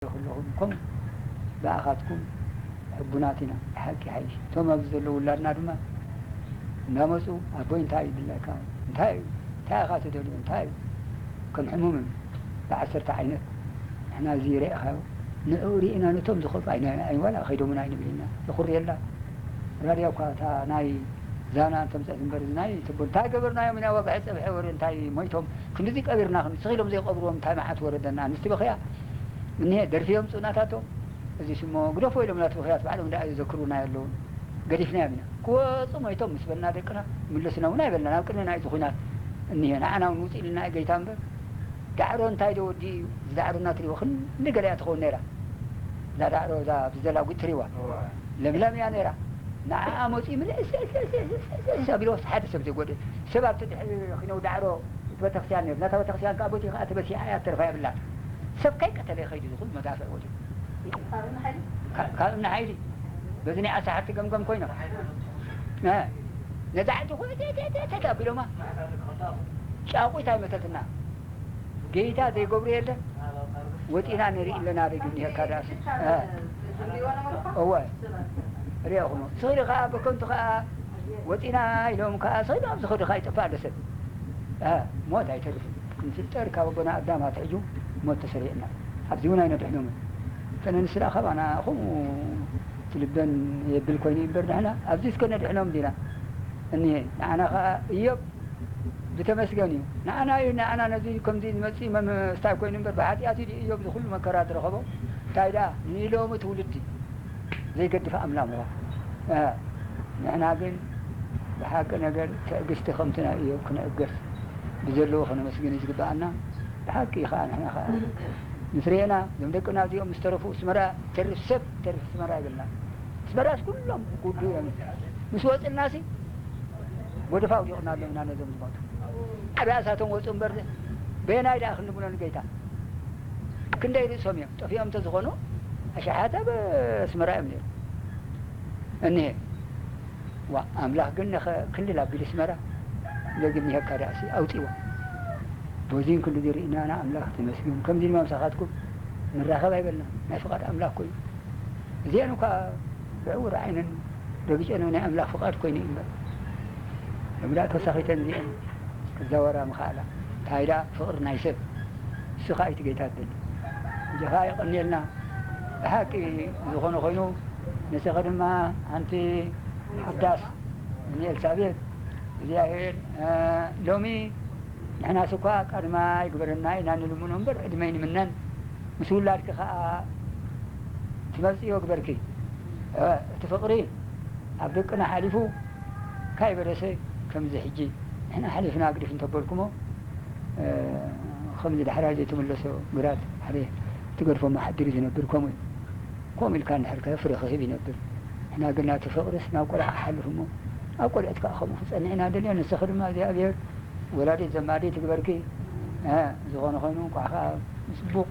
ከለኹም፣ ከምኡ ብኣኻትኩም ሕቡናት ኢና፣ ብሓቂ ይሓይሽ። እቶም ኣብዚ ዘለዉ ውላድና ድማ እናመጹ፣ "ኣቦይ፣ እንታይ እዩ ድላይካ? እንታይ እዩ? እንታይ ኢኻ ትደልዮ? እንታይ እዩ?" ከም ሕሙምን ብዓሰርተ ዓይነት ንሕና እዚ ርኢኻዮ፣ ንዕኡ ርኢና ነቶም ዝኸዱ ኣይና-፣ ኣይ-፣ ዋላ ከይዶምን ኣይንብል ኢና። የኹርየላ። ራድዮ እኳ እታ ናይ ዛና እንተምጸት እምበር፣ እዚ ናይ ትቦ እንታይ ገበርናዮም ኢና? ወግሐ ጸብሐ ወረ እንታይ ሞይቶም፣ ክንድዚ ቀቢርና፣ ክንድዚ ኢሎም ዘይቀብርዎም እንታይ መዓት ወረደና? ኣንስቲ በኽያ፣ እኒሀ ደርፊ የምጽኡ ናታቶም። እዚ ሽሞ ግደፎ ኢሎም ናቲ በኽያት ባዕሎም ደኣ ይዘክሩና የለውን። ገዲፍናዮም ኢና። ክወጹ ሞይቶም ምስ በልና ደቅና፣ ምለስና እውን ኣይበልናን። ኣብ ቅድሚና እዩ እዚ ኹናት እኒሀ። ንዓና እውን ውጽእ ኢልና እዩ ገይታ እምበር፣ ዳዕሮ እንታይ ዶ ወዲ እዩ? እዚ ዳዕሮ እናትሪእዎ ክንዲ ገለ እያ ትኸውን ነይራ። እዛ ዳዕሮ እዛ ብዘላ ጉድ ትሪእዋ። እዋ። ለምለም እያ ነይራ። ንዓኣ መፂኡ ምልእስ እስ እስ እስ እስ እስ እስ ኣቢልዎ ሓደ ሰብ ዘይጎድእ። ሰብ ኣብቲ ድሕሪ ኪነው ዳዕሮ እቲ ቤተክርስትያን ነይሩ። ነታ ቤተክርስትያን ከዓ ቦቲ ከዓ ተበሲዓ እያ ትተርፋ የብላን። ሰብ ከይቀተለ ይኸይድ እዚ ኩሉ መዳፍዕ ወዲቑ። ካብ እምኒ ሓይሊ? ካብ እምኒ ሓይሊ። በዚ ናይ ኣሳሓርቲ ገምገም ኮይኖም። እ፣ ነዛ ዓዲ እኮ እተ እተ እተ እተ ኣቢሎማ። ጫቑት ኣይመተትና። ጌታ ዘይገብሮ የለን። ወፂና ንርኢ ኣለና። ደጊም እኒሀካ ዳኣስ። እ። እወ። ሪኦኹም። ስኽሪ ኸዓ ብከንቱ ኸዓ ወፂና ኢሎም ከኣ ስኽሪ ኣብ ዝኸዱ ኸዓ ይጠፍእ ኣሎ ሰብ። እ፣ ሞት ኣይተርፍን። ክንፍጠር ካብ ኣቦና ኣዳም ኣትሒዙ ሞት ተሰሪዕና። ኣብዚ እውን ኣይነድሕኖምን። እተን ኣንስቲ ደኣ ካባና ከምኡ ትልበን የብል ኮይኑ እምበር ንሕና ኣብዚ እስከ ነድሕኖም ዲና። እኒሀ ንዓና ኸዓ እዮብ ብተመስገን እዩ። ንዓና እዩ፣ ንዓና ነዚ ከምዚ ዝመጽእ መም-፣ ስታይ ኮይኑ እምበር፣ ብሓጢኣት እዩ እዮብ እዚ ኩሉ መከራ ዝረኸቦ። እንታይ ደኣ፣ ንሎሚ ትውልዲ ዘይገድፍ ኣምላኽ ምዃን። እ፣ ንሕና ግን ብሓቂ ነገር ትዕግስቲ ከምቲ ናይ እዮብ ክነእገስ፣ ብዘለዎ ከነመስግን እዩ ዝግብኣና። ብሓቂ እዩ ኸኣ፣ ንሕና ኸኣ ምስ ርኤና፣ እዞም ደቅና እዚኦም ምስ ተረፉ፣ ኣስመራ ተርፍ ሰብ፣ ተርፍ ኣስመራ ይብልና። ኣስመራስ ኩሎም ጉዱ እዮም። ምስ ወጽናሲ፣ ጎደፋ ኣውዲቕና ኣለና ነዞም ዝሞቱ። ኣብ ርእሳቶም ወጹ እምበር፣ በየናይ ደኣ ክንልምኖ ንጌታ? ክንደይ ርእሶም እዮም ጠፊኦም እንተዝኾኑ፣ ኣሽሓት ኣብ ኣስመራ እዮም ነይሮም። እኒሄ፣ ዋ፣ ኣምላኽ ግን ነኸ ክልል ኣቢሉ ኣስመራ፣ ደጊም እኒሄካ ደኣሲ ኣውጺእዋ። በዚን ክንድዚ ርኢና ንኣምላኽ ተመስገን። ከምዚ ድማ ምሳኻትኩም ንራኸብ ኣይበልና። ናይ ፍቓድ ኣምላኽ ኮይኑ። እዚአን እኳ ብዕውር ዓይነን ረጊጨን ናይ ኣምላኽ ፍቓድ ኮይኑ እዩ እምበር። ሎሚ ደኣ ተሳኺተን እዚአን ክዛወራ ምኽኣላ። እንታይ ደኣ ፍቕሪ ናይ ሰብ። እሱ ኸኣ እዩ እቲ ጌታ ዝደሊ። እዚኻ የቐንየልና። ብሓቂ ዝኾነ ኮይኑ፣ ንስኺ ድማ ሓንቲ ሓዳስ ንኤልሳቤጥ እግዚኣብሔር፣ እ፣ ሎሚ ንሕናስ እኳ ቀድማ ይግበረና ኢና ንልምኖ እምበር፣ ዕድመ ይንምነን። ምስ ውላድኪ ኸኣ ትመጽእዮ ግበርኪ። እ፣ እቲ ፍቕሪ ኣብ ደቅና ሓሊፉ ካይበለሰ ከምዚ ሕጂ ንሕና ሓሊፍና ግድፍ እንተበልኩሞ፣ እ፣ ከምዚ ዳሕራይ ዘይተመለሶ ግራት ሓደ ትገድፎ መሓድር ዝነብር ከምኡ እዩ። ከምኡ ኢልካ እንድሕር ከ ፍረ ክህብ ይነብር። ንሕና ግን ናቲ ፍቕርስ ናብ ቆልዓ ሓልፍ እሞ፣ ኣብ ቆልዕት ከኣ ከምኡ ክጸንዕ ኢና ደልዮ። ንስኺ ድማ እግዚኣብሔር ወላዲት ዘማዲት ይግበርኪ። እ፣ ዝኾነ ኮይኑ እንቋዕ ከኣ ጽቡቕ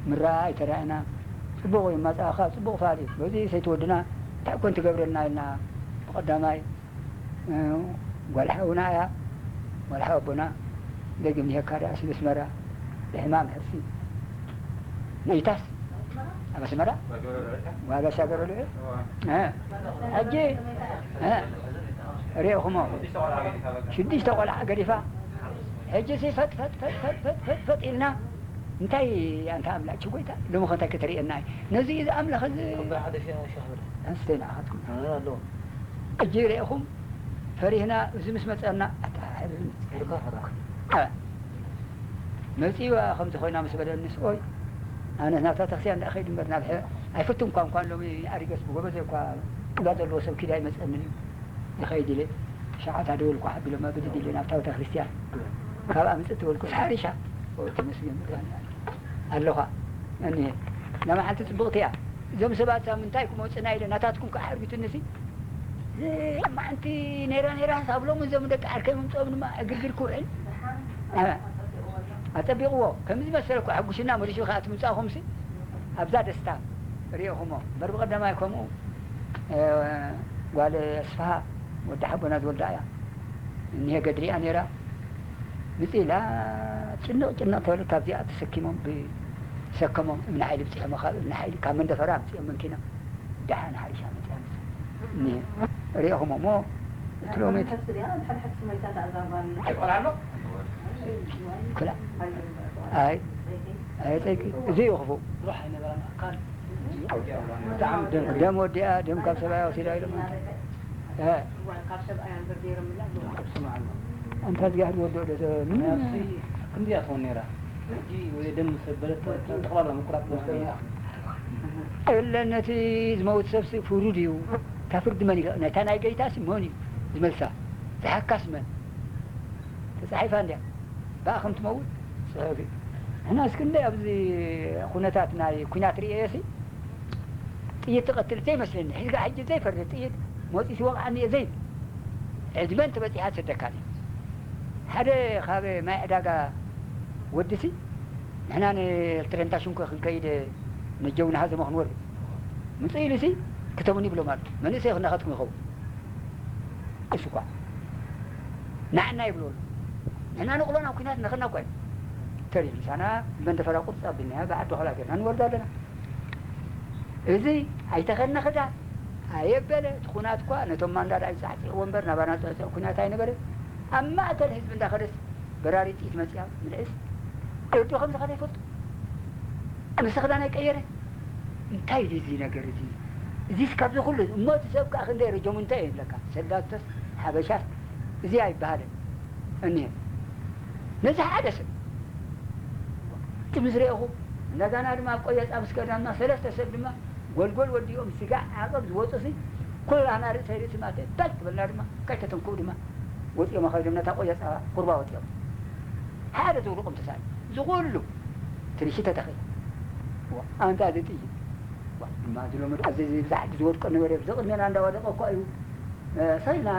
ምረኣ ኣይተራእና። ጽቡቕ እዩ መጻእኻ፣ ጽቡቕ ፋል እዩ። በዚ ሰይቲ ወድና እንታይ ኮን ትገብረልና ኢልና ብቐዳማይ፣ እ፣ ጓል ሓውና እያ፣ ጓል ሓው ኣቦና ደጊም ንሄካ ደኣ ስለ ኣስመራ ብሕማም ሕርሲ መይታስ ኣብ ኣስመራ ጓል ኣሻገረ ልዑ። እ፣ ሕጂ፣ እ፣ ሪእኹሞ ሽዱሽተ ቆልዓ ገዲፋ። ሕጂ ሲ ፈጥ ፈጥ ፈጥ ፈጥ ፈጥ ፈጥ ፈጥ ኢልና እንታይ ኣንታ ኣምላክ ጎይታ ሎሚ ከ እንታይ ከተርእየና እዩ? ነዚ እዚ ኣምላኽ እዚ ኣስተይ ንዓኻትኩም ኣለዎ። ሕጂ ርኢኹም ፈሪህና እዚ ምስ መጸና ኣታ ሕዚ ኢልካ ፈራህ። ኣ፣ መጺዋ ከምዚ ኮይና ምስ በለንስ ኦይ ኣነ ናብታ ተክስያ እንዳኸይድ እምበር ናብ ሕረ ኣይፍትን እኳ እንኳን ሎሚ ኣሪገስ ብጎበዘ እኳ እዛ ዘለዎ ሰብ ኪዳ ኣይመጸንን እዩ። ይኸይድ ኢለ ሸዓት ኣደወልኩ ሓቢሎማ ብድድ ኢለ ናብታ ቤተ ክርስቲያን ካብ ኣምጽእ ተበልኩስ ሓሪሻ ተመስገን ኣለኻ እኒሀ ለማዓልቲ ጽብቕቲ እያ። እዞም ሰባት ሳብ ምንታይ ክመጹና ኢለ ናታትኩም ከዓ ሕርቢቱኒ ሲ ማዓንቲ ነይራ ነይራ ሳብ ሎሚ እዞም ደቂ ዓርከይ ምምጽኦም ድማ ዕግርግር ክውዕል ኣጸቢቕዎ ከምዚ መሰለ እኮ ሕጉሽና መሊሱ ከዓ ትምጻእኹም ሲ ኣብዛ ደስታ ርእኹሞ እምበር ብቐዳማይ ከምኡ ጓል ኣስፍሃ ወዲ ሓቦና ዝወልዳ እያ እኒሀ ገድሊኣ ነይራ ምጽእ ኢላ ጭንቕ ጭንቕ ተበለት ካብዚኣ ተሰኪሞም ብ ሰከሞም እምኒ ሓይሊ ብፂሖሞ፣ ካብ እምኒ ሓይሊ ካብ መንደፈራ ኣምፅኦም መንኪና ደሓን ሓሪሻ መፅያ ምስ እኒሀ ሪእኹሞ እሞ እቲ ሎሚ እቲ ክላ ኣይ ኣይ ፀይቂ እዚ እዩ ክፉእ። ደም ወዲኣ ደም ካብ ሰብኣያ ወሲዳ ኢሎም። እ። እዋን ካብ ሰብኣያ እምበር ነይሮም ኢላ ኣለዋ። ስማዕ ኣሎ። ኣንታ እግዚኣብሔር ዝወደኦ ዶ ሰብ ምንም ነፍሲ ክንድያ ትኾን ነይራ። ሕጂ ወደ ደም ምስ በለት ጠቕላላ ምቁራጽ ነይራ። የለን፣ ነቲ ዝመውት ሰብሲ ፍሩድ እዩ። እታ ፍርዲ መን ይኸ-፣ ነታ ናይ ገይታሲ መን እዩ ዝመልሳ? ዝሓካስ መን? ተጻሒፋ እንድያ። ብኣ ከም ትመውት ጽሑፍ እዩ። ንሕና እስክንደይ ኣብዚ ኩነታት ናይ ኲናት ርእየሲ ጥይት ትቐትል ዘይመስለኒ። ሒዝካ ሕጂ ዘይፈርድ ጥይት መጺኡ ይወቕዓኒ እየ ዘይብል። ዕድመን ተበጺሓ ትሰደካኒ። ሓደ ካብ ማይ ዕዳጋ ወዲሲ ንሕና ንኤርትሬን ታሽንኮ ክንከይድ ነጀው ንሃዘሞ ክንወርድ ምጽእ ኢሉሲ ክተሙኒ ይብሎም ኣሎ። መንእሰይ ክናኸትኩም ይኸውን። እሱ እኳ ንዓና ይብሎ ኣሎ። ንሕና ንቕሎ ናብ ኲናት ነኸና እኳ እዩ። ተሪር ምሳና መንደፈራ ቁርጽ ኣቢልናያ ብዓዲ ኾላ ጌርና ንወርድ ኣለና። እዚ ኣይተኸድነ ክዳን ኣየበለ። እቲ ኹናት እኳ ነቶም ማንዳዳ ይጻዕጽዕዎ እምበር ናባና ጽዕጽዕ ኲናት ኣይነበረ። ኣብ ማእከል ህዝቢ እንዳኸደስ በራሪ ጥይት መጽያ ምልዕስ። እዶ ከም ዝኸደ ይፈልጡ። ምስ ክዳን ኣይቀየረ። እንታይ እዩ እዚ ነገር እዚ? እዚስ ካብዚ ኩሉ እሞ እቲ ሰብ ከኣ ክንደይ ረጀሙ እንታይ እዩ ዝብለካ? ሰላቶስ ሓበሻስ እዚ ኣይበሃልን። እኒሀ ነዚ ሓደ ሰብ እቲ ምስ ርኤኹ እንደገና ድማ ኣብ ቆየጻ ምስ ከዳና ሰለስተ ሰብ ድማ ጎልጎል ወዲኦም ስጋዕ ዓቐብ ዝወፁሲ ኩላና ርእሰይ ርእሲ ማተ በል ትበልና ድማ ከይተተንክኡ ድማ ወፂኦም ኣኸይዶም ነታ ቆየጻ ቁርባ ወፂኦም ሓደ ዝውልቆም ተሳእዩ እዚ ኩሉ ትንሽተ ተኸይ ኣንታ እዚ ጥይት ድማ ዝሎምድ ኣብዚ ብዛሕቲ ዝወድቆ ነበረ ብዘቕድሜና እንዳወደቀ እኮ እዩ ሰይና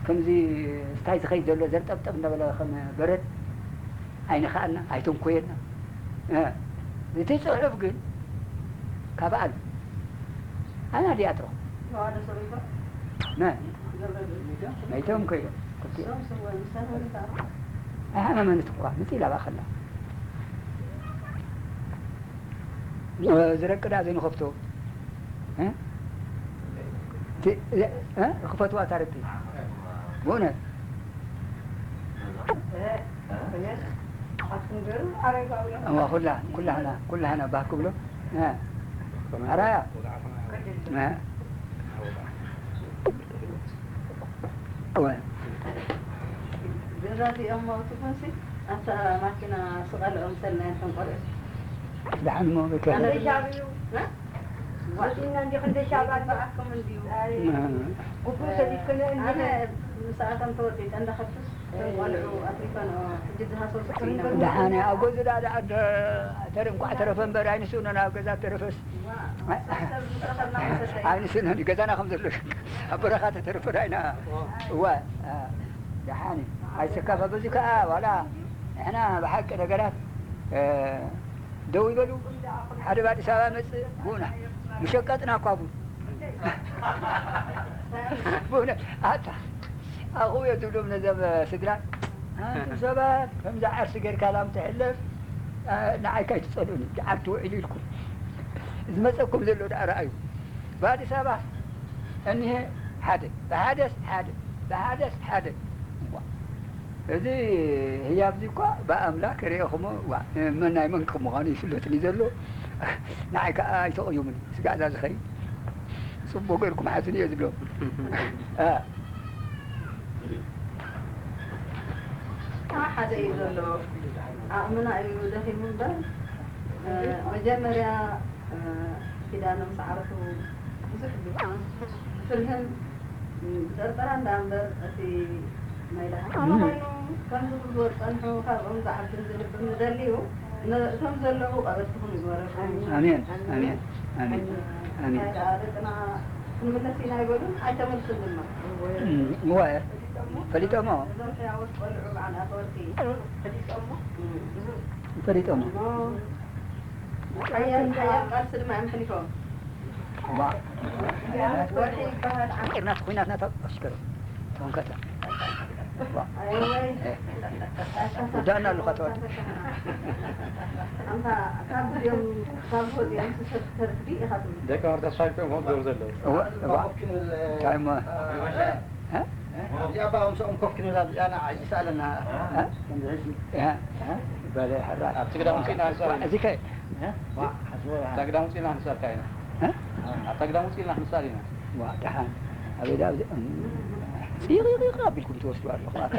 ከምዚ ስታይ ዝኸይድ ዘሎ ዘርጠብጠብ እንዳበለ ከም በረድ ኣይነኸኣና ኣይተንኮየና። እቲ ጽሑፍ ግን ካብ ኣሉ ኣና ድያ ትረኹ መ መይቶም ከይዶ ኣይሃመመንት እኳ ምጽ ኢላ ባኸላ ዝረቅዳ ዘይንኸፍቶ ክፈትዋ ታረቂ ብእውነት ኩላ ኩላህና ኩላህና ባህ ክብሎ ኣራያ ገዛ እዚኦም መውትኩም ሲ ኣብታ ማኪና ስቐልኦም ሰናይ እንተን ቆልዑ ደሓን ሞ በከ ኣነ ድማ እ? ወዲና እንዲ ክንደ ሻባት በኣኩም እንዲዩ ጉቡ ሰዲድክነ እንዲ ኣነ ምስኣቶም ተወዲጠ እንዳኸድኩስ እቶም ቆልዑ ኣትሪፈንኦ ሕጂ ዝሃሰሱ ኮይኖም ደሓን ኣብ ጎዚ ዳ ዳ ተር እንኳዕ ተረፈ እምበር ኣይንስእኖን ኣብ ገዛ ተረፈስ ኣይንስእኖን ገዛና ከም ዘሎ ኣብ በረኻ ተተርፈ ዳይና እዋ ደሓን እዩ ኣይስካፈ በዚ ከዓ ዋላ ንሕና ብሓቂ ነገራት ደው ይበሉ ሓደ ብ ኣዲስ ኣበባ መፅእ ብኡና ምሸቀጥና እኳ ቡን ብኡነ ኣታ ኣኹ እየ ትብሎም ነዘም ስድራ ኣንቱም ሰባት ከምዚ ዓርሲ ጌርካ ላም ትሕለፍ ንዓይ ካይትፀልኡኒ ዓርሲ ውዒሉ ኢልኩም ዝመፀኩም ዘሎ ደኣ ረኣዩ ብኣዲስ ኣበባ እኒሀ ሓደ ብሓደስ ሓደ ብሓደስ ሓደ እዋ እዚ ህያብ እዚ እኳ ብኣምላክ ርእኹሞ ዋ መን ናይ መን ከም ምዃኑ ይፍለጥኒ ዘሎ ንዓይ ከዓ ኣይተቐዩምኒ ስጋዕ እዛ ዝኸይድ ፅቡቅ ገርኩም ሓዝኒ እየ ዝብሎ ሓደ እዩ ዘሎ ዓቕምና እዩ ደኺሙ እምበር መጀመርያ ኪዳኖም ሰዓርቱ ብዙሕ ግፍዕን ብፍርህን ብጠርጠራ እንዳ እምበር እቲ ናይ ደሓን ምዃኑ ከምዚ ክብልዎ ዝጸንሑ ካብኦም ዝዓብን ዝልብም ንደሊ እዩ። እቶም ዘለዉ ቀበልትኹም ይግበረልኩም። ኣሜን ኣሜን ኣሜን ኣሜን። እንታይ ደኣ ደቅና ክንምለስ ኢና ኣይበሉን ኣይተመልሱን ድማ። እም፣ እወ ፈሊጦሞ ፈሊጦሞ እዞም ሕያዎት ቆልዑ በዓል ኣፈወርቂ ፈሊጦሞ እም፣ ፈሊጦሞ እሞ ሓያል ሓያል ቃልሲ ድማ እዮም ኣሕሊፎም። ወርሒ ይበሃል ዓመት። ናት ኩናት ናት ኣሽከር ተንከተ ውዳእና ኣለኻ ተዋዲ። ኣንታ ካብ እዚኦም ካብ ሆዚኦም ዝተሰርፊ ኢኻ ትብል። ደቂ ማርታ ተስፋይ እዮም ከምኡ ዝገብሩ ዘለዉ። እዋ፣ እዋ። እንታይ እሞ? እ? እዚኣ እባ ኣምስኦም ኮፍ ክንብል ኣብ እዚኣ ንዓ ይስኣለና። እ? ከምዚ ሕጂ። እ? እ? በለ ሕራይ። ኣብቲ ግዳም ውፅኢና ንስኣል ኢና። እዚ ከ? እ? ዋ፣ ሓስቦ እታ ግዳም ውፅኢና ንስኣልካ ኢና። እ? ኣብታ ግዳም ውፅኢና ንስኣል ኢና። ዋ፣ ደሓን። ኣበይ ደኣ ኣብዚ፣ እም፣ ጽይቕ ይቕ ይቕ ኣቢልኩም ትወስዱ ኣለኹም። ኣታ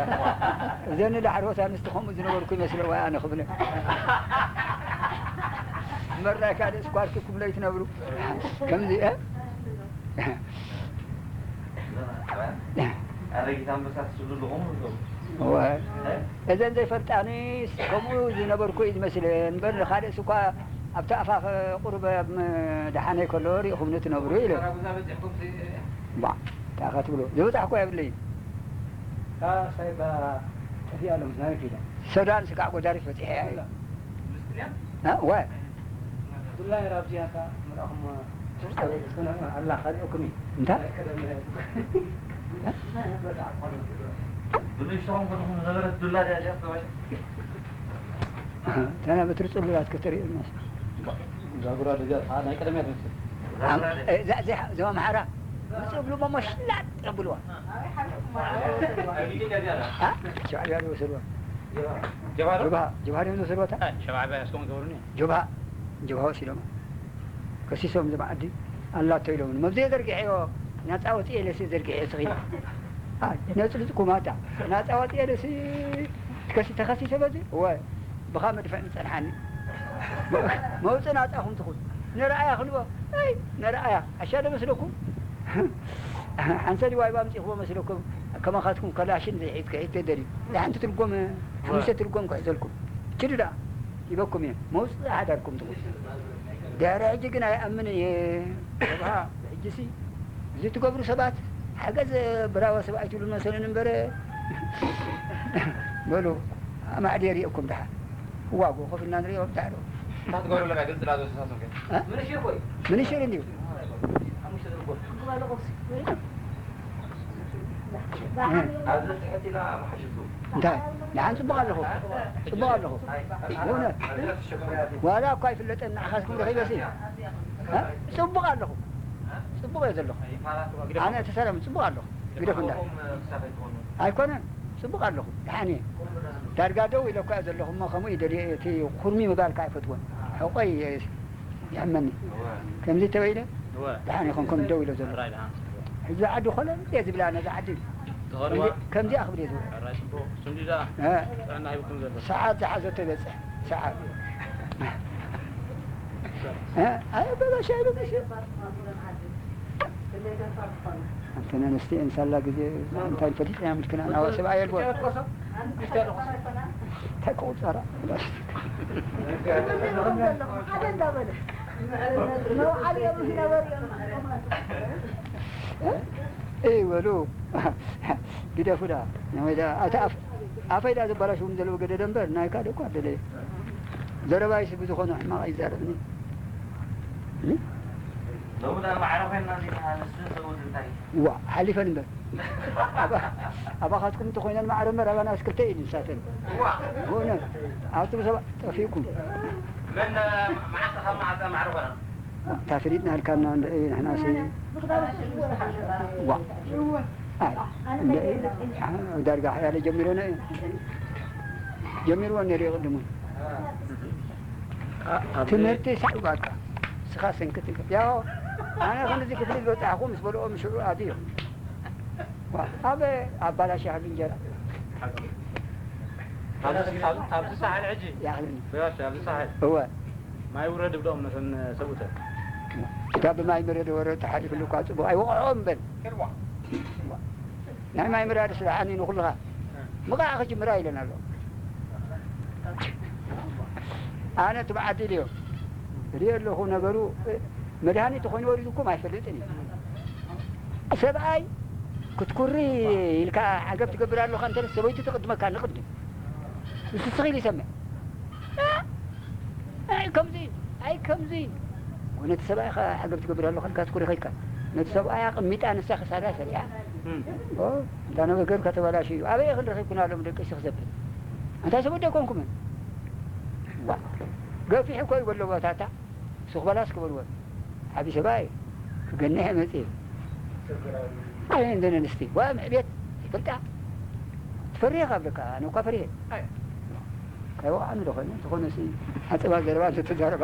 እዘን ዳሕሮት ኣንስቲ ከምኡ ዝነበርኩ ይመስለዋ ኣነ ክብለ። መራይ ካልእ ስኳርኪ ክብሎ ይትነብሩ። ከምዚ፣ እ? ኣረጊት ኣንበሳ ትስሉ ኣለኹም። እወ። እዘን ዘይፈልጣኒስ ከምኡ ዝነበርኩ እዩ ዝመስለን እምበር፣ ንኻልእስ እኳ ኣብቲ ኣፋፍ ቁሩብ ኣብ ደሓነይ ከሎ ርኢኹምኒ ትነብሩ ኢለ። ተራ ጉዛ በጺሕኩም ሲ- ባ፣ እንታይ ኢኻ ትብሎ? ዝበጻሕኩ የብለይን። እታ ሳይባ ጠፊኣ ሎም ናይ ኪዳ። ሰዳን ስጋዕ ጎዳሪፍ በጺሐ እያ። ዱላ። እ? ወ። ዱላ ነይራ ኣብዚኣ እታ ምርኣኹም ኣላ፣ ካሊኦኩም እዩ። እንታይ? ናይ ቀደም ናይ ብንእሽቶኹም ከለኹም ዝነበረት ዱላ ድያ እዚኣ ተባሂላ? እታ ናይ በትሪ ጽሉላት ከተርእየና እስኪ። እዛ ጉራደ እዚኣ ከዓ ናይ ቀደም እያ ትመስል። እዛ፣ እዛ፣ እዛ ኣምሓራ ብጽብሉ መሞሽላጥ የብልዋ። አ? ሻዕብያ ድወሰድዋ። ጀብሃ ዶ? ጀብሃ፣ ጀብሃ ድዮም ዝወሰድዋ እታ? አ፣ ሻዕብያ እስከም ዝገብሩኒ። ጀብሃ፣ ጀብሃ ወሲዶማ። ከሲሶም እዚ መዓዲ ኣላቶ ኢሎምኒ። መብዚኤ ዘርጊሐዮ፣ ናጻ ወጺኤ ኢለሲ ዘርጊሐዮ ስኺ። ኣይ፣ ነጽልጽኩም ኣታ። ናጻ ወጺኤ ኢለሲ ከሲ-፣ ተኸሲሰ በዚ? እወ፣ ብኻ መድፍዕ ምጸንሓኒ። መውጽእ ናጻኹም ትኹን። ነረኣያ ክንቦ፣ ኣይ፣ ነረኣያ። ዓሻ ዶ መስለኩም? ሓንሰ ድዩ ዋይባ ኣምጺእክዎ መስለኩም? ከማኻትኩም ከላሽን ዘይሒዝ ክሒዝ ተደልዩ። ንሓንቲ ትርጎም፣ ሓሙሽተ ትርጎም ክሕዘልኩም። ችዱ ደኣ፣ ይበኩም እየ። መውጽእ ሓዳርኩም ትኹን። ድሕሪ ሕጂ ግን ኣይኣምን እየ። ጀብሃ፣ ሕጂሲ፣ እዚ ትገብሩ ሰባት፣ ሓገዝ ብራወ ሰብኣይ ትብሉ መሰሉን እምበር፣ በሉ፣ ኣማዕድየ ርእየኩም ደሓን። ዋጎ ኮፍ ኢልና ንሪኦ፣ ደሓን። እንታይ ትገብሩ ኣለና? ግልጽ ላዘ ተሳሰብ ከ? እ? ምንሽር ኮይ? ምንሽር እንድዩ። ሓሙሽተ ዝርጎ። ኣብዚ ትሕት ኢላ መሓሸቱ። እንታይ? ደሓን ጽቡቕ ኣለኹ። ጽቡቕ ኣለኹ። ኣይ፣ ኣይ፣ በእውነት። ኣይ፣ ኣይ፣ ዋላ እኳ ኣይፍለጠን፣ ንዓኻስ ክብሪ ከይበሲ። እ? ጽቡቕ ኣለኹ። ጽቡቕ እየ ዘለኹ። ኣነ ተሰላም ጽቡቕ ኣለኹ። ግደፉ እንዳ። ኣይኮነን። ጽቡቕ ኣለኹ። ደሓን እየ። ዳርጋ ደው ኢለ እኳ እየ ዘለኹ እሞ ከምኡ እዩ ደልየ፣ እቲ ኩርሚ ምባል ከኣ ኣይፈትዎን። ሕቆይ እየ። ይሕመኒ። እወ። ከምዚ ተበይነ እወ። ደሓን ይኾን ከም ደው ኢሎ ዘሎ። ራይ ደሓን። እዚ ዓዲ ኮለል እየ ዝብላ ነዛ ዓዲ። ተኸርዋ። ከምዚ-፣ ከምዚኣ ክብል እየ ዝብል። ራይ ጽቡቕ። ስንዲዳ እ። ጥዕና ሂብኩም ዘሎ። ሰዓት ዝሓዘቶ ይበጽሕ። ሰዓት። እ? ኣይ በባሻ ይበጽሕ። ኣንተን ኣንስቲ እንሳላ ግዜ እንታይ ፈሊጥና ምልክና ናዋ ሰብኣይ የልቦን። እንታይ ክቑጸራ? ሓደ እንዳበለ መውዓል እዮም ዝነበሩ እዮም። እይ በሉ ግደፉ ዳ። ናይ ወዳ ኣታ ኣፍ-፣ ኣፈይ ዳ ዘባላሽዎም ዘለዉ ገደደ እምበር ናይ ካልእ እኳ ደለየ። ዘረባይስ ብዝኾነ ሕማቕ ኣይዛረብን እዩ። እ? ሎሚ ዳ ማዕረ ኮይንና እንዲና፣ ንስን ሰብኡት እንታይ? ዋ፣ ሓሊፈን እምበር። ኣባ-፣ ኣባኻትኩም እንተኾይነን ማዕረ እምበር፣ ኣባናስ ክልተ ኢድ ንሳተን። ዋ። ብእውነት፣ ኣቱም ሰባት ጠፊእኩም። መን፣ መዓስ ካብ መዓስ ማዕረ ኮይና? እታ ፈሊጥና ኣልካና እንድዒ ንሕናሲ። ዋ። ኣይ፣ እንድዒ፣ ዳርጋ ሓያለ ጀሚሮና እዩ። ጀሚርዎ ነይሩ እዩ ቅድሙ። ኣ-፣ ኣብ ትምህርቲ ሳዕ ባካ። ንስኻ ሰንክት ኢልካ። ያው፣ ኣነ ክንድዚ ክፍሊ ዝበጻሕኩ ምስ በልኦ ምሽዑ ኣትዩ። ዋ፣ ኣብ ኣባላሽ ያህል እንጀራ። ኣብዚ፣ ኣብ-፣ ኣብዚ ሳሕል ሕጂ? ያህል። በያሽ፣ ኣብዚ ሳሕል። እወ። ማይ ውረድ ብሎም ነተን ሰብኡተን። እታ ብማይ ምረድ ወረ ተሓሊፍሉ እኳ ጽቡቕ ኣይወቕዖም በል። ናይ ማይ ምራድ ስራሕኒ ንኹልኻ። ምቓዕ ክጅምራ ኢለን ኣሎ። ኣነ እቲ መዓዲ ኢለዮ። ርእዮ ኣለኹ ነገሩ፣ መድሃኒት ተኾይኑ ወሪዱኩም ኣይፈልጥን እዩ። ሰብኣይ ክትኩሪ ኢልካ ዓገብ ትገብር ኣለኻ፣ እንተ ሰበይቱ ትቕድመካ ንቕድም። ንስስኺ ኢሉ ይሰምዕ። ኣይ ከምዚ፣ ኣይ ከምዚ። እውነት ሰብኣይኻ ዓገብ ትገብር ኣለኻ ኢልካ ትኩሪ ከይካ። ነቲ ሰብኣይ ኣቐሚጣ ንሳ ክሳዳ ሰሪሓ። ኦ፣ እንታ ነገር ከተበላሽዩ። ኣበይ ኢኽን ረኺብኩና ሎም ደቂ ሽኽ ዘብል? እንታይ ሰብ ወዲ ኣይኮንኩምን? ዋ፣ ገፊሕ እኮ እዩ በሎ ቦታታ። ሱኽ በላስ ክበልዎ። ዓቢ ሰብኣይ ክገንሕ መጽእ። ኣይ፣ እንደ ኣንስቲ። ዋ፣ ምዕቤት ይፈልጣ። ትፈርየ ካብ ደካ፣ ኣነ እኳ ፈርየ። ኣይ። ከይወቕዓኒ ዶ ኾይኑ? ዝኾነ ሲ ሓጽባ ዘረባ እንተተዛረባ።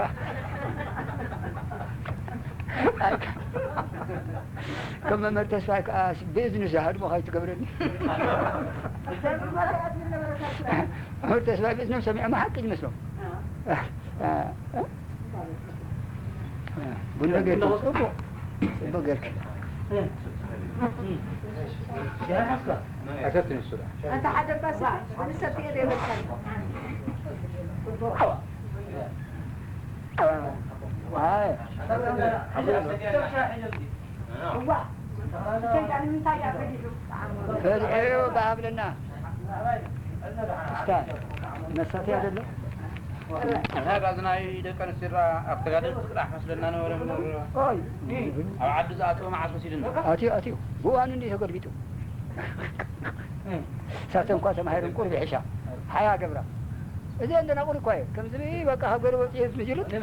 ከም መምህር ተስፋይ ከኣ ብእዝኑ ዝሃድሞ ከይትገብረኒ። መምህር ተስፋይ ብእዝኖም ሰሚዖም ሓቂ ዝመስሎም። ቡን ነገር ጽቡቕ፣ ጽቡቕ ገርክ። ኣንተ ሓደ ባስ፣ ወዲ ሰብ ትየ ዘይበልካኒ። ኣይ። እዋ፣ እንታይ ዳኒ፣ እንታይ እያ ፈዲሑ? ፈዲሑ ብሃብለና። እስታ፣ መሳተያ ዘሎ? እንታይ ባዚ ናይ ደቂ ኣንስትዮ ኣብ ተጋደልቲ ጥራሕ መስለና ነበረ እምበር፣ ኦይ። ኣብ ዓዲ ዝኣተወ መዓስ መሲሉና? ኣትዩ፣ ኣትዩ። ብእዋኑ እንዲዩ ተገልቢጡ። እሳተን እኳ ተማሂረን ቁሩብ ይሕሻ። ሓያ ገብራ። እዚ እንደና ቁሪ እኳ እየ። ከምዚ በቃ ካብ ገለ ወፂኡ ዝምጅሉት።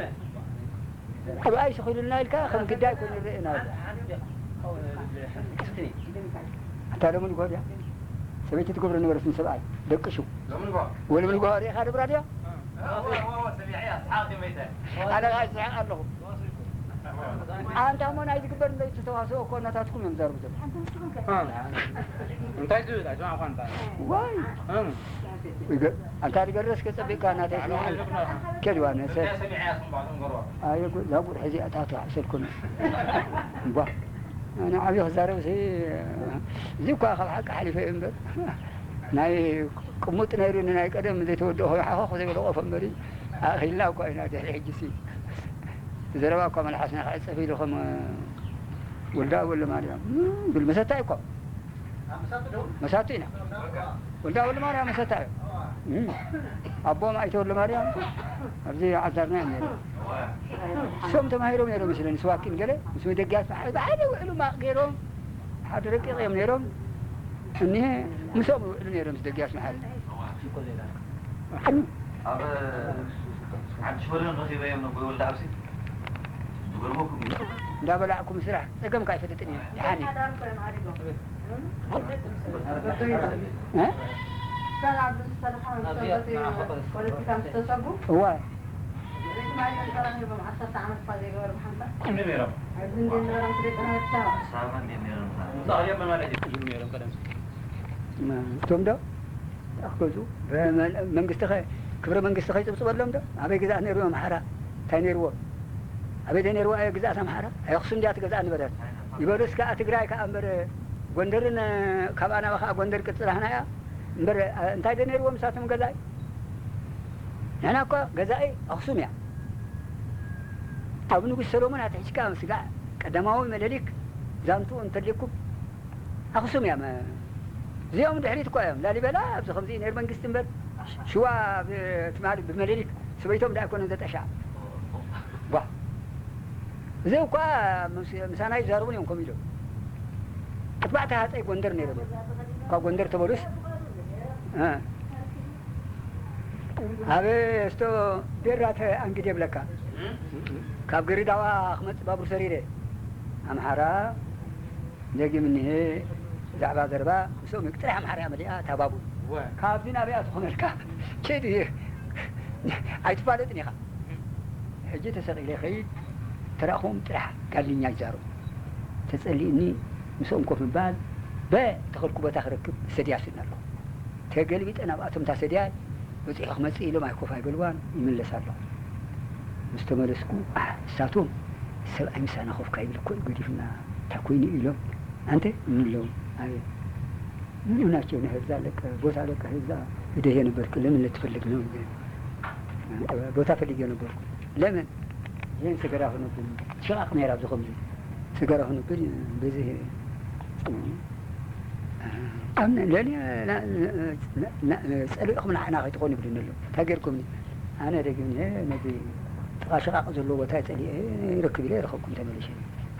ኣብ ኣይስኹሉልና ኢልካ ከም ግዳይ ኮይኑ ንርኢ ኢና። ኣታ ሎሚ ንግሆ ድያ? ሰበይቲ ትገብሮ ነበረት ንሰብኣይ ደቅሹ። ሎሚ ንግሆ? ወሎሚ ንግሆ ሪኢኻ ዶ ብራድዮ? ኣነ ኸዓ ይስሕቕ ኣለኹ። ኣንታ እሞ ናይ ዝግበር እንዶ ተዋስኦ እኮ እናታትኩም እዮም ዘርቡ ዘለዉ። እንታይ ዝብል ኣይሰማዕኳን። ዋይ። እም። ይገ-፣ ኣንታ ዝገረስከ ጸቢቕካ እናተይ ስምዓኒ። ከድዋ ነሰ። ኣየ ጉ-፣ እዛ ጉድ ሕዚ ኣታ ትሕሰልኩን። እምቧ። ኣነ ዓብዪ ክዛረብ ሲ፣ እዚ እኳ ካብ ሓቂ ሓሊፈ እዩ እምበር። ናይ ቅሙጥ ነይሩ ንናይ ቀደም ዘይተወድኦ ኮይኑ ሓኾኽ ዘይበለ ቆፎ እምበሪ፣ ኣኺልና እኳ ኢና ድሕሪ ሕጂ ሲ። ዘረባ እኳ መልሓስና ክዕጸፍ ኢሉ ከም ወልዳ ወልደ ማርያም። እም፣ ብል መሰታይ እኳ። መሳቱ ኢና። ወልዳ ወልደ ማርያም መሰታ እዩ። እም። ኣቦም ኣይተ ወልደ ማርያም ኣብዚ ዓዛርና እዮም ነይሮም። እሶም ተማሂሮም ነይሮም መስለኒ፣ ስዋኪን ገለ ምስ መደጊያት ብሓ-፣ ብሓደ ይውዕሉ ማቕ ገይሮም፣ ሓደ ረቂቕ እዮም ነይሮም። እኒሀ ምስኦም ይውዕሉ ነይሮም ምስ ደጊያት መሓሪ። ኣብ ዓዲ ሽመደን ረኺበዮም ነቦይ ወልደኣብሲ። ዝገርመኩም እዩ። እንዳበላዕኩም ስራሕ ጸገምካ ኣይፈልጥን እየ። ደሓን እዩ። እ? እዋ። እቶም ዶ? ክገዝኡ? በመን-፣ መንግስቲ ኸ-፣ ክብረ መንግስቲ ኸይጽብጽበሎም ዶ? ኣበይ ግዝኣት ነይርዎ ኣምሓራ? እንታይ ነይርዎ? ኣበይ ዶ ነይርዋ እየ ግዝኣት ኣምሓራ? ኣይ ኣኽሱም እንድያ ትገዝኣ ነበረት። ይበሉ እስከ፣ ትግራይ ከኣ እምበር፣ ጎንደርን፣ ካብ ኣናበ ከኣ ጎንደር ቅጽላህና እያ። እምበር፣ እንታይ ዶ ነይርዎም ንሳቶም ገዛኢ? ንሕና እኮ ገዛኢ ኣኽሱም እያ። ኣብ ንጉስ ሰሎሞን ኣትሒዝካ ስጋዕ ቀዳማዊ መለሊክ ዛንትኡ እንተሊኩም ኣኽሱም እያ። መ-፣ እዚኦም ድሕሪት እኮ እዮም። ላሊበላ ኣብዚ ከምዚ ነይሩ መንግስቲ እምበር ሽዋ ብ-፣ ትማሊ ብመለሊክ ሰበይቶም ደኣ ኣይኮነን ዘጠሻ። ቧ። እዚ እኳ ምስ-፣ ምሳና ይዛረቡን እዮም ከምኡ ኢሎም። ኣርባዕተ ሃፀይ ጎንደር ነይሮም እዮም። እኳ ጎንደር ተበሉስ፣ እ፣ ኣብ ስቶ ቤራ ተኣንግድ የብለካ። ካብ ገሪዳዋ ክመጽእ ባቡር ሰሪረ ኣምሓራ ደጊም እኒሄ ብዛዕባ ዘረባ ምስኦም ጥራሕ ኣምሓራ እያ መሊኣ እታ ባቡር። እወ። ካብዚ ናበይ ኣትኾነልካ? ኬድ እዩ። ኣይትፋለጥን ኢኻ። ሕጂ ተሰቒለ ኸይድ፣ ተራእኹም ጥራሕ ጋልኛ ይዛረቡ። ተጸሊእኒ ምስኦም ኮፍ ምባል፣ በ ተኸልኩ ቦታ ክረክብ ሰድያ ስእን ኣለኹ። ተገልቢጠ ናብኣቶም እታ ሰድያ በጺሑ ክመጽእ ኢሎም ኣይኮፍ ኣይበልዋን፣ ይምለስ ኣለኹ። ምስ ተመለስኩ፣ ኣሕ፣ ንሳቶም ሰብኣይ ምሳና ኮፍ ካይብል እኮ እዩ ገዲፍና፣ እንታይ ኮይኑ ኢሎም፣ ኣንተ እንብሎም፣ ኣቤት፣ ምንም ናቸው ነህ፣ እዛ ለቀህ፣ ቦታ ለቀህ እዛ ሂደህ የነበርክ ለምን ልትፈልግ ነው? ቦታ ፈልጌ ነበርኩ። ለምን? ይህን ሰገራ ሆነብን። ሽቓቕ ነይራ ኣብዚ ከምዚ። ሰገራ ሆነብን፣ በዚህ፣ ኣብ ለእኔ፣ ና-፣ ና-፣ ና-፣ ጸሊእኹም ንዓና ከይትኾኑ ይብሉኒ ኣለዉ። እንታይ ጌርኩምኒ? ኣነ ደግም ነዚ ጥቓ ሽቓቕ ዘለዎ ቦታ ጸሊኤ ይረክብ ኢለ ይረኸብኩም ተመሊሸ።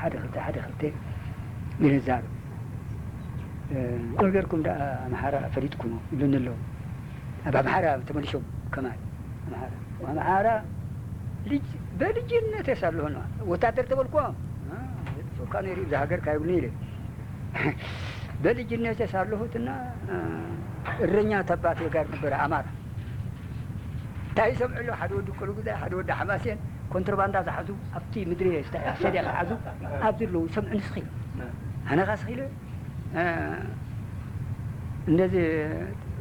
ሓደ ክልተ፣ ሓደ ክልተ ኢለ እዛረብ። እ፣ "ከመይ ጌርኩም ደኣ ኣምሓራ ፈሊጥኩሞ?" ይብሉኒ ኣለዉ። ኣብ ኣምሓራ ተመሊሶም ከማይ ኣምሓራ። ኣምሓራ ልጅ-፣ በልጅነቴ ሳለሁ ነው። ወታደር ተበልኩ፣ "አ፣ ሶካ ነይሩ እዛ ሃገር ካይብሉኒ" ኢለ። "በልጅነቴ ሳለሁትና፣ እ፣ እረኛ ተባቴ ጋር ነበረ ኣማራ። እንታይ ይሰምዑ ኣለዉ? ሓደ ወዲ ቆልጉዛይ፣ ሓደ ወዲ ሓማሴን ኮንትሮባንዳ ዝሓዙ፣ ኣብቲ ምድሪ ስተ-፣ ሰድያ ዝሓዙ ኣብዚ ኣለዉ፣ ይሰምዑ ንስኺ?" ኣነ ኸኣ ስኺ ኢለ፣ እ፣ እንደዚህ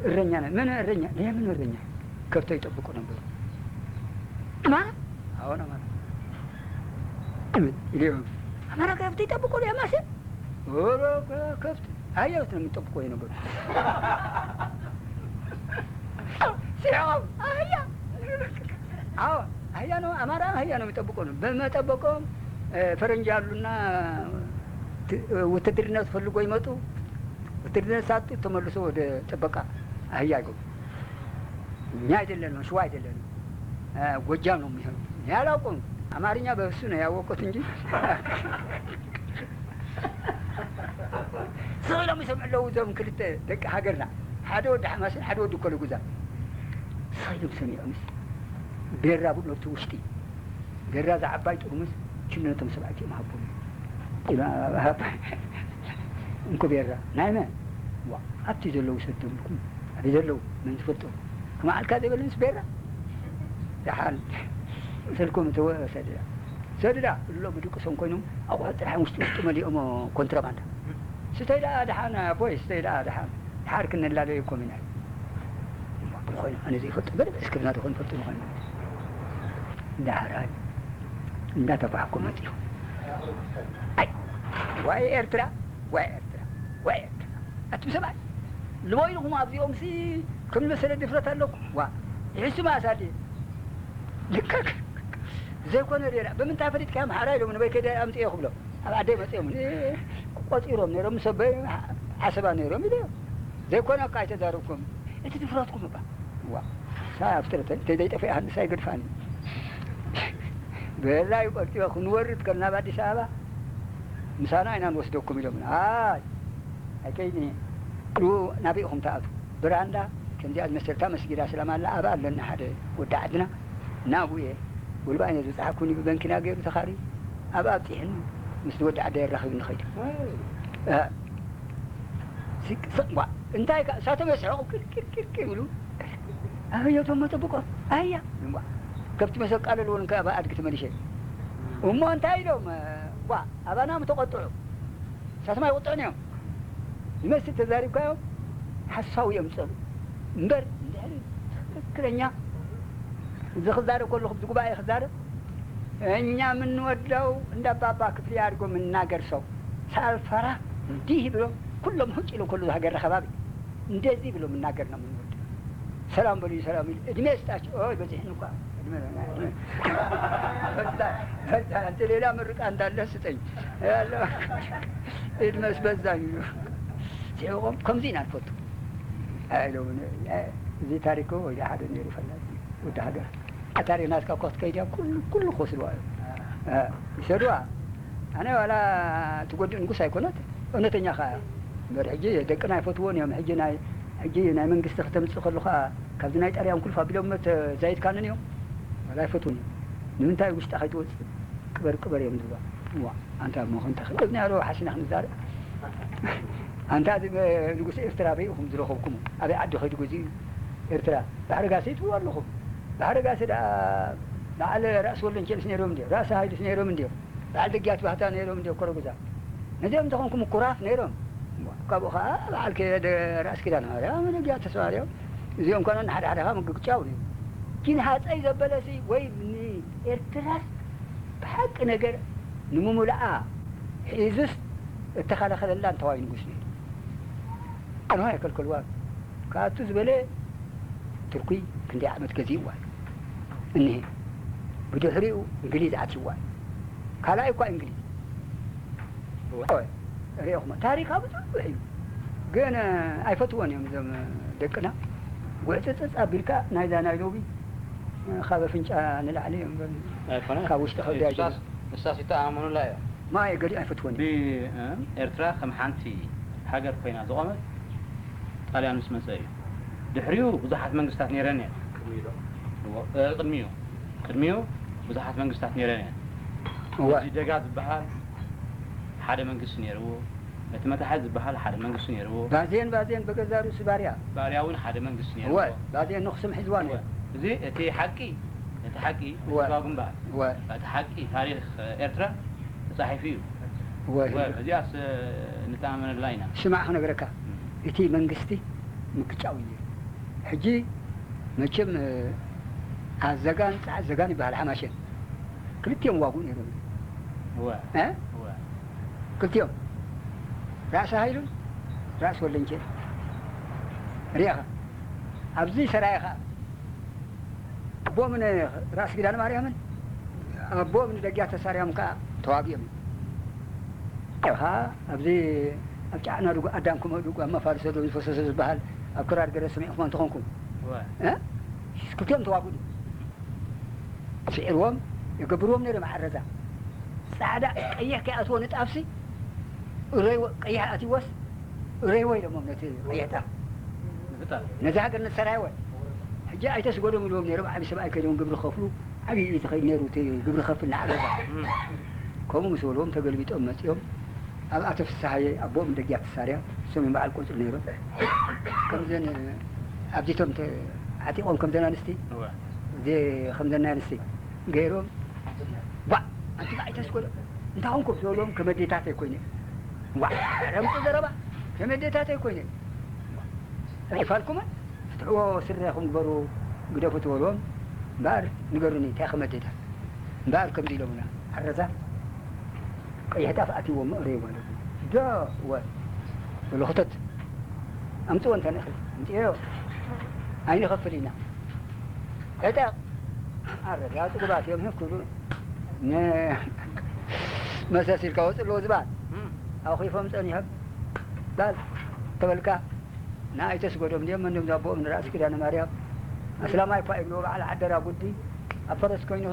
እረኛ ነህ። "ምን እረኛ? ለምን እረኛ? ከብቶ ይጠብቁ ነበሩ።" "አማራ?" "አዎን፣ አማራ።" "ምን?" ኢለ፣ "አማራ ከብት ይጠብቁ ነው፣ የማሴ?" "ኧረ፣ ከ-፣ ከብት፣ አህያዎች ነው የሚጠብቁ የነበሩ።" ሲዖም፣ "አህያ?" "አዎ፣ አህያ ነው፣ አማራ አህያ ነው የሚጠብቁ ነው። በመጠበቆም፣ እ፣ ፈረንጅ አሉና፣ ት-፣ ውትድርና ፈልጎ ይመጡ። ውትድርና ሳጡ ተመልሶ ወደ ጥበቃ አህያ ይገቡ። እኛ አይደለንም፣ ሸዋ አይደለንም፣ እ፣ ጎጃም ነው የሚሆኑ። እኔ አላውቅም፣ አማርኛ በእሱ ነው ያወቅኩት እንጂ ስቕ ኢሎም ይሰምዑ ኣለዉ እዞም ክልተ ደቂ ሃገርና፣ ሓደ ወዲ ሓማሴን፣ ሓደ ወዲ ኮለጉዛ። ስቕ ኢሎም ሰሚዖምስ፣ ቤራ ብሎ ኣብቲ ውሽጢ፣ ቤራ እዛ ዓባይ ጥርሙዝ፣ ኪሎ ነቶም ሰብኣይቲኦም ሃቦም። ኢሉ፣ እንኮ ቤራ፣ ናይ መን? ዋ፣ ኣብቲ ዘለዉ ሰዶም ኢልኩም፣ ኣበይ ዘለዉ? መን ዝፈልጦ? ክመዓልካ ዘይበለንስ ቤራ? ደሓን፣ ስልኩም ተወ-፣ ሰድዳ። ሰድዳ፣ እሎ ብድቅሶም ኮይኖም፣ ኣቑሑት ጥራሕ ውሽጢ ውሽጢ መሊኦሞ ኮንትሮባንዳ። ስተይ ደኣ ደሓን፣ ኣቦይ፣ ስተይ ደኣ ደሓን። ደሓር ክንላለዮ እኮ ኢና። ኮይኑ፣ ኣነ ዘይፈልጦ ገለ ብዕስክርና ተኾይኑ ፈልጡ ምዃኑ። ደሓራይ፣ እንዳተባህኩ መጺኹ። ኣይ፣ ዋይ ኤርትራ፣ ዋይ ኤርትራ፣ ዋይ ኤርትራ። ኣቱም ሰብኣይ፣ ልቦ ኢልኹም ኣብዚኦምሲ ከም መሰለ ድፍረት ኣለኩም። ዋ፣ ይሕሱ መኣስ ኣድየ። ልክዕ። ዘይኮነ ሌላ፣ ብምንታይ ፈሊጥካ ኣምሓራ ኢሎም ንበይ ከይደ ኣምጽኦ ክብሎ። ኣብ ዓደይ መጺኦም፣ እ፣ ቆጺሮም ነይሮም፣ ምስ ኣቦይ ዓሰባ ነይሮም ኢለ። ዘይኮነ እኮ ኣይተዛረብኩም። እቲ ድፍረትኩም እባ። ዋ፣ ሳይ ኣብትረተን፣ ተዘይጠፊኣኒ፣ ሳይ ገድፋኒ። በዛ እዩ ቆርጢባ፣ ክንወርድ ከለና ኣብ ኣዲስ ኣበባ፣ ምሳና ኢና ንወስደኩም ኢሎምና። ኣይ፣ ኣይከይድን እየ። ሩ ናበይ ኢኹም ትኣትዉ? ብራንዳ ከምዚኣ ዝመሰልታ መስጊድ ኣስላም ኣላ፣ ኣብኣ ኣለና ሓደ ወዲ ዓድና፣ ናብኡ እየ። ወልባ እየ ዝብጽሓኩም ኢሉ ብመኪና ገይሩ ተኻርዩ፣ ኣብኣ ኣብጺሕኒ፣ ምስ ወዲ ዓደይ ኣራኺቡ ንኸይድ። እ፣ ስቅ፣ ስቅ፣ ዋ፣ እንታይ ከ፣ እሳቶም የስሕቑ፣ ክር፣ ክር፣ ክር፣ ክር ይብሉ። ኣበይ እቶም መጠብቆ? ኣያ፣ እምባ። ከብቲ ምስ ኣቃለልዎ፣ እንከ ኣብ ኣድጊ ተመሊሸ። እሞ እንታይ ኢሎም? ዋ፣ ኣባና ምተቆጥዑ። እሳቶም ኣይቁጥዑን እዮም። ዝመስል ተዛሪብካዮም፣ ሓሳዊ እዮም ዝጸልኡ። እምበር፣ እንድሕሪ ትኽክለኛ፣ እዚ ክዛረብ ከለኹ፣ ኣብዚ ጉባኤ ክዛረብ፣ እኛ የምንወደው እንደ አባባ ክፍሌ አድርጎ የሚናገር ሰው ሳልፈራ እንዲህ ብሎ ኩሎም ሁጭ ኢሎ ከሉ ሃገር ከባቢ እንደዚህ ብሎ የሚናገር ነው የምንወደው። ሰላም በሉ፣ ሰላም ይል-፣ እድሜ ይስጣቸው። ኦይ፣ በዚህ እንኳ እድሜ ነው፣ እድሜ። በዛ፣ በዛ፣ አንተ ሌላ ምርቃ እንዳለ ስጠኝ። ያለው እድሜስ በዛ ይሉ። ሲቆም ከምዚ ኢና ንፈቱ። ኣይለውን። እዚ ታሪክ ወይ ሓደ ነይሩ ፈላጥ ወዲ ሃገር። ታሪኽ ናትካ እኮ ክትከይድ እያ፣ ኩሉ፣ ኩሉ ክወስድዋ እዮም። እ፣ ይሰድዋ። ኣነ ዋላ ትጎድእ ንጉስ ኣይኮነት፣ እውነተኛ ኸኣ እምበር፣ ሕጂ ደቅና ኣይፈትዎን እዮም። ሕጂ ናይ፣ ሕጂ ናይ መንግስቲ ከተምጽእ ከለኻ፣ ካብዚ ናይ ጣልያን ኩልፍ ኣቢሎም እሞ ተዛይድካንን እዮም። ዋላ ኣይፈትዎን እዮም። ንምንታይ ውሽጣ ከይትወጽእ ቅበር፣ ቅበር እዮም ዝብሉ። ዋ፣ ኣንታ እሞ ክንተ ክንቅጽ ነይሩ ሓሲና ክንዛረብ። ኣንታ እዚ ንጉስ ኤርትራ ኣበይ ኢኹም ዝረኸብኩሞ? ኣበይ ዓዲ ከይዱ ገዚኡ? ኤርትራ ባሕሪ ጋሴ ትብሉ ኣለኹም። ባሕሪ ጋሴ ደኣ በዓል ራእሲ ወልደንቸልስ ነይሮም እንድዮም፣ ራእሲ ሃይሉስ ነይሮም እንድዮም፣ በዓል ደግያት ባህታ ነይሮም እንድዮም፣ ኮረጉዛ። ነዚኦም እንተኾንኩም ምኩራት ነይሮም። ካብኡ ኸዓ በዓል ከ-፣ ደ-፣ ራእሲ ኪዳነ ማርያም፣ ደግያት ተስፋማርያም፣ እዚኦም ኮነ ንሓደ ሓደ ኸዓ ምግግጫው ነይሩ። ግን ሃፀይ ዘበለሲ ወይ ንኤርትራስ ብሓቂ ነገር ንምሙልኣ ሒዙስ እተኸላኸለላ እንተዋይ ንጉስ ነይሩ። ኣንዋ ኣይከልከልዋን። ካብቲ ዝበለ ትርኩይ ክንደይ ዓመት ገዚእዋ እዩ። እኒሄ፣ ብድሕሪኡ እንግሊዝ ኣትይዋ እዩ። ካልኣይ እኳ እንግሊዝ። እወ። ሪኢኹሞ፣ ታሪኻ ብዙሕ እዩ። ግን ኣይፈትዎን እዮም እዞም ደቅና። ጉዕጽጽጽ ኣቢልካ ናይዛ ናይ ሎቢ ካብ ኣፍንጫ ንላዕሊ እዮም። ኣይኮነን። ካብ ውሽጢ ከብዲ ኣይኮነን። ንሳስ፣ ንሳስ ይተኣማመኑላ እዮም። ማየ ገሊኡ ኣይፈትወን እዩ። ብኤርትራ ከም ሓንቲ ሃገር ኮይና ዝቖመት ጣልያን ምስ መጸ እዩ። ድሕሪኡ ብዙሓት መንግስታት ነይረን እየን። ቅድሚኡ ዶ? እዎ፣ እ፣ ቅድሚኡ፣ ቅድሚኡ ብዙሓት መንግስታት ነይረን እየን። እወ። እዚ ደጋ ዝበሃል ሓደ መንግስቲ ነይርዎ። እቲ መታሕት ዝበሃል ሓደ መንግስቲ ነይርዎ። ባዜን፣ ባዜን በገዛ ርእሱ ባርያ። ባርያ እውን ሓደ መንግስቲ ነይርዎ። እወ፣ ባዜን ንኽስም ሒዝዋ ነይሩ። እወ። እዚ እቲ ሓቂ፣ እቲ ሓቂ እወ። ህዝባዊ ግንባር፣ እወ። እቲ ሓቂ ታሪኽ ኤርትራ ተጻሒፉ እዩ። እወ፣ እወ፣ ህዝቢ። እዚኣስ ንተኣማመነላ ኢና። ስማዕ ክነግረካ፣ እም። እቲ መንግስቲ ምግጫው እዩ ነይሩ። ሕጂ መቸም፣ እ፣ ኣዘጋን ጸዓዘጋን ይበሃል ሓማሸን። ክልቲኦም ዋግኡ ነይሮም። እወ። እ? እወ። ክልቲኦም። ራእሲ ሃይሉን ራእሲ ወልደንቸን። ርኢኻ። ኣብዚ ሰራየ ኸኣ ኣቦምን ራእሲ ኪዳነ ማርያምን ኣቦምን ደግያት ተሳርያም ከኣ ተዋጊኦም። ኸኣ ኣብዚ ኣብ ጫዕና ድጉ ኣዳም ክመ ድጉ ኣብ መፋርሰ ዶ ዝፈሰሰ ዝበሃል ኣብ ክራር ገለ ሰሚዕኹም እንተኾንኩም። እወ። እ? ክልቲኦም ተዋግኡ። ስዒርዎም የገብርዎም ነይሮም ዓረዛ። ጻዕዳ ቀይሕ ከይኣትዎ ንጣብሲ እረይዎ፣ ቀይሕ ኣትይዎስ እረይዎ ኢሎሞም ነቲ ቀይሕ ጣፍ። ንፍጣር። ነዚ ሃገር ንሰራይወ። ሕጂ ኣይተስጎዶም ኢልዎም ነይሮም፣ ዓቢ ሰብኣይ ከይዶም ግብሪ ክኸፍሉ፣ ዓቢ እዩ ዝኸይድ ነይሩ እቲ ግብሪ ከፍል ንዓረዛ። እም። ከምኡ ምስ በልዎም ተገልቢጦም መጺኦም። ኣብኣተ ፍስሃየ ኣቦኦም ደጊያ ተሳርያ፣ እሶም እዮም በዓል ቆጽሊ ነይሮም። ከምዘን ኣብዚቶም ተ-፣ ዓጢቖም ከምዘን ኣንስቲ፣ እወ። ዜ-፣ ከምዘን ኣንስቲ ገይሮም፣ "ቧዕ! ኣንቲ ባዕ ኣይተስኮሎ! እንታይ ኾንኩም?" ዝበልዎም፣ "ከመዴታተይ ኮይነ!" "ቧዕ! ረምጡ ዘረባ! ከመዴታተይ ኮይነ!" "ሪፋልኩመ? ፍትሕዎ ስረኹም ግበሩ፣ ግደፉ" ትበልዎም። እምበኣር ንገሩኒ፣ እንታይ ከመዴታት? እምበኣር ከምዚ ኢሎምና፣ ሓረዛ ቀይሕ ጣፍ ኣትይዎ መእረይ ማለት እዩ። ዶ ወ-፣ በሉ ክተት። ኣምጽዎ እንተ ንእኽል። ኣምጽዮ። ኣይንኸፍል ኢና። ዕጠቕ። ኣረጋግጹ ግባት እዮም ህብ ክብሉ። ነ-፣ መሰስ ኢልካ ወጽእ ኣለዎ ዝባል። እም። ኣኺፎም ጸኒሖም። ባል ተበልካ። ንኣይተስጎዶም ድዮም መንዶም ዛቦኦም ንራእሲ ኪዳነ ማርያም ኣስላማይ እኳ ይብልዎ በዓል ዓደራ ጉዲ ኣብ ፈረስ ኮይኑ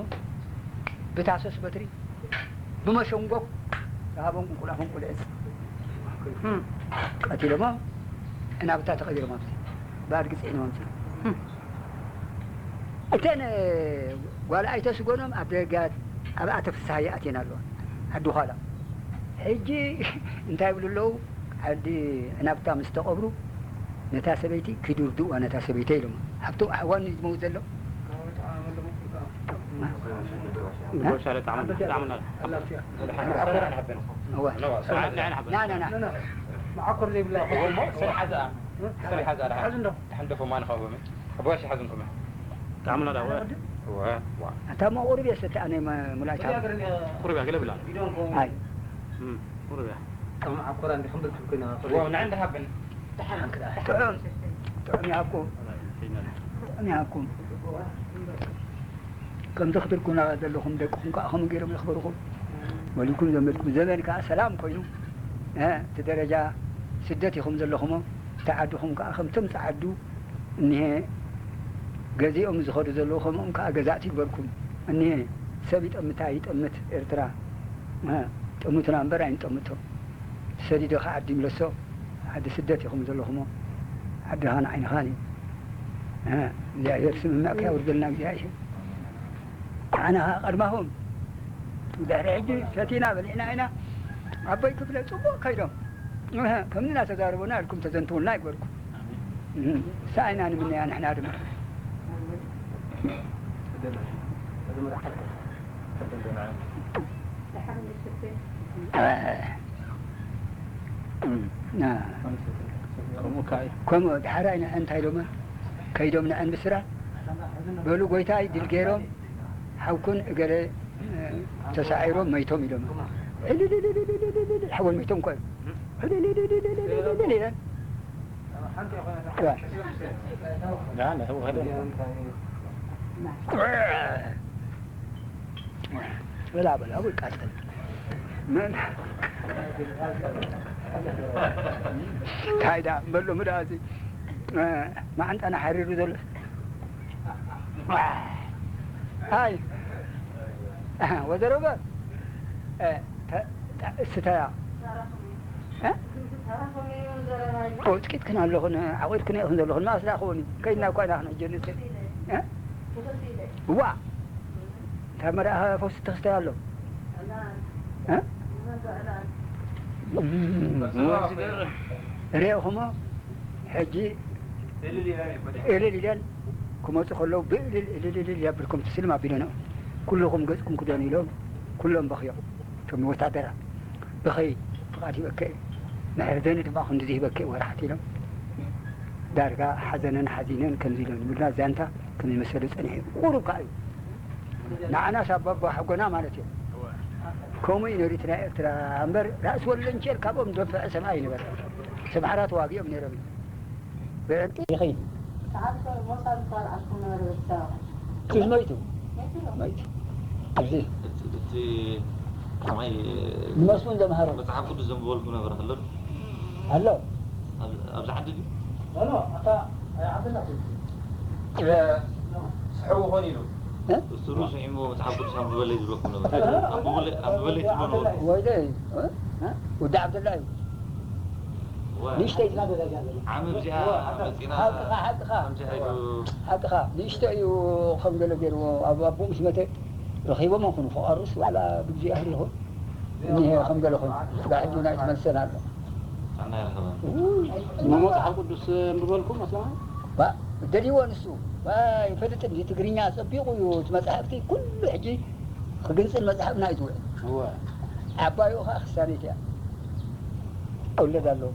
ብታሶስ በትሪ ብመሸንጎ ዝሃቦም ቁንቁላ ፈንቁል ዕፅ ቀቲሎሞ ዕናብታ ተቐቢሮም ኣብዚ ባድጊ ፅዒኖም ኣምፅኦም። እተን ጓል ኣይተስጎኖም ኣብ ደጋት ኣብ ኣተ ፍስሃየ ኣትየን ኣለዋ ዓዲ ዃላ። ሕጂ እንታይ ይብሉ ኣለዉ? ዓዲ ዕናብታ ምስ ተቐብሩ ነታ ሰበይቲ ኪዱ ርድእዋ ነታ ሰበይቲ ኢሎማ። ሃብቶም ኣሕዋኑ እዩ ዝመውት ዘሎ። ንጎሻ ለጣዕሙ፣ ጣዕሙ ናለ። እወ። ና፣ ና፣ ና። መዓኮር ዘይብላ እሞ ሰሪሓ ዝኣ፣ ሰሪሓ ዝኣ ደሓን። ሓዝ እንዶ። ደሓን ደፎ ማን ኸቦመ። ኣቦ ሽሓዝንኩመ። ጣዕሙ ናዳ ወ። ወ፣ ዋ። ኣታ እሞ ቁሩብ እየ ሰተ ኣነ መ-፣ ሙላይታ። ቁሩብ እያ ገለ ብላ። ኣይ። እም፣ ቁሩብ እያ። ከም ዓኮራ እንዲ ክንብል ትብኩና። ወ፣ ንዕንዲ ሃብን። ጥዑም፣ ጥዑም ይሃብኩም። ጥዑም ይሃብኩም። ከምዚ ክትልኩና ዘለኹም ደቅኹም ከኣ ከምኡ ገይሮም የኽብርኹም። ወሊድኩም ዘመድኩም። ዘመን ከኣ ሰላም ኮይኑ፣ እ፣ እቲ ደረጃ ስደት ኢኹም ዘለኹሞ፣ እቲ ዓድኹም ከኣ ከምቶም ጸዓዱ እኒሄ ገዚኦም ዝኸዱ ዘለዉ ከምኦም ከኣ ገዛእቲ ይግበርኩም። እኒሄ ሰብ ይጠምታ ይጠምት ኤርትራ፣ እ፣ ጠምቱና እምበር ኣይንጠምቶ። ሰዲዶ ከ ዓዲ ይምለሶ። ዓዲ ስደት ኢኹም ዘለኹሞ። ዓድኻን ዓይንኻን እዩ። እ፣ እግዚኣብሔር ስምምዕካ ያውርደልና እግዚኣብሔር። ኣነ ከኣ ቀድማኹም ድሕሪ ሕጂ ሰቲና በሊዕና ኢና። ኣቦይ ክፍለ ጽቡቕ ከይዶም። እህ፣ ከምዚ እናተዛረቡና ኢልኩም ተዘንትዉልና ይግበርኩም። እህ፣ ንሳ ኢና ንምነያ ንሕና ድማ። ከምኡ ከኣ እዩ። ከምኡ ድሓር ኣይንዐ እንታይ ኢሎማ? ከይዶም ንዐን ብስራ በሉ ጎይታይ ድል ገይሮም ሓውኩን እገለ ተሳዒሮም መይቶም ኢሎም። ሕልልልልልልልልል ሓወን መይቶም እኮ እዮም። ሕልልልልልልልል ኢለን። በላ በላ፣ ወይ ቃጸል። ምን? እንታይ ደኣ በሎ፣ ምዳ እዚ፣ እ፣ ማዕንጣና ሓሪሩ ዘሎ። ኣይ፣ ወዘሮ በር፣ እ፣ ተ-፣ እስትያ። እ? ኦ፣ ጥቂት ክን ኣለኹን፣ ዓቂድክን ኢኹን ዘለኹን፣ ማስ ዳኸውን እዩ። ከይድና እኳ ኢና ክንሕጀ ንጽል። እ? እዋ። እንታይ መርኣ ፈውሲ ተኽስታይ ኣሎ? እ? እም። ርኤኹሞ? ሕጂ እልል ኢለን ክመጹ ከለዉ ብእልል እልል እልል የብልኩም ትስልም ኣቢለንኦም። ኩልኹም ገጽኩም ክደኑ ኢሎም ኩሎም በኽዮም። እቶም ወታደራት ብኸይ ፍቓድ ሂበከ እዩ፣ መሕዘኒ ድማ ክንድዚ ሂበከ እዩ ወራሕቲ ኢሎም። ዳርጋ ሓዘነን ሓዚነን ከምዚ ኢሎም ዝብልና ዛንታ ከምዚ መሰሉ ጸኒሑ እዩ። ቁሩብ ከኣ እዩ። ንዓናስ ኣባባ ሓጎና ማለት እዩ። ከምኡ እዩ ነሪት ናይ ኤርትራ እምበር ራእሲ ወለንቸል ካብኦም ደፍዐ ሰብኣይ ይነበረ። ሰብ ሓራ ተዋጊኦም ነይሮም እዩ። ብዕንቂ ይኸይድ። ሰዓት ሞሳ ዝበሃል ዓርኩም ነበረ በቲ ሰበኻ። ኪድ መይቱ። መይቱ። መይቱ። ኣብዚ እቲ፣ እቲ ከማይ ንመስፍን ዘምሃሮ። መጽሓፍ ቅዱስ ዘንብበልኩም ነበረ ከሎ ኣሎ። ኣብ፣ ኣብዚ ዓዲ ድዩ? ኖ፣ ኖ፣ ኣታ፣ ኣይ፣ ዓዲ ናቱ። እ፣ ስሕው ኾን ኢሉ። እ? እሱ ሩስ ዒሞ መጽሓፍ ቅዱስ ኣንብበለይ ዝብለኩም ነበረ። ኣንብበለይ፣ ኣንብበለይ ትብሎ ነበርኩም። ወይለይ፣ እ? እ? ወዲ ዓብደላ እዩ። ዋ። ንእሽተይ ዓሚ እዚኣ መጺና ሓቅኻ፣ ሓቅኻ። ከምዚ ኢሉ ሓቅኻ። ንእሽተይ እዩ ከም ገለ ገይርዎ። ኣብ ኣቦ ምስ መተ ረኺቦም ይኹኑ፣ ፈቓሩስ ዋላ ብግዜ ያህል ይኹን። እኒሄ ከም ገለ ኮይኑ። ስጋ ሕጂ ናይ ትመልሰን ኣሎ። ጥዕና ይርኸበን። እሞ መጽሓፍ ቅዱስ ኣንብበልኩም ኣስላማይ? ባ፣ ደልይዎ ንሱ። ባ፣ ይፈልጥ እንዲ ትግርኛ ጸቢቑ እዩ። እቲ መጽሓፍቲ ኩሉ ሕጂ ክግንጽል መጽሓፍና እዩ ዝውዕል። እወ። ዓባዩ ኸኣ ክስታኔት እያ። ውለድ ኣለዎ።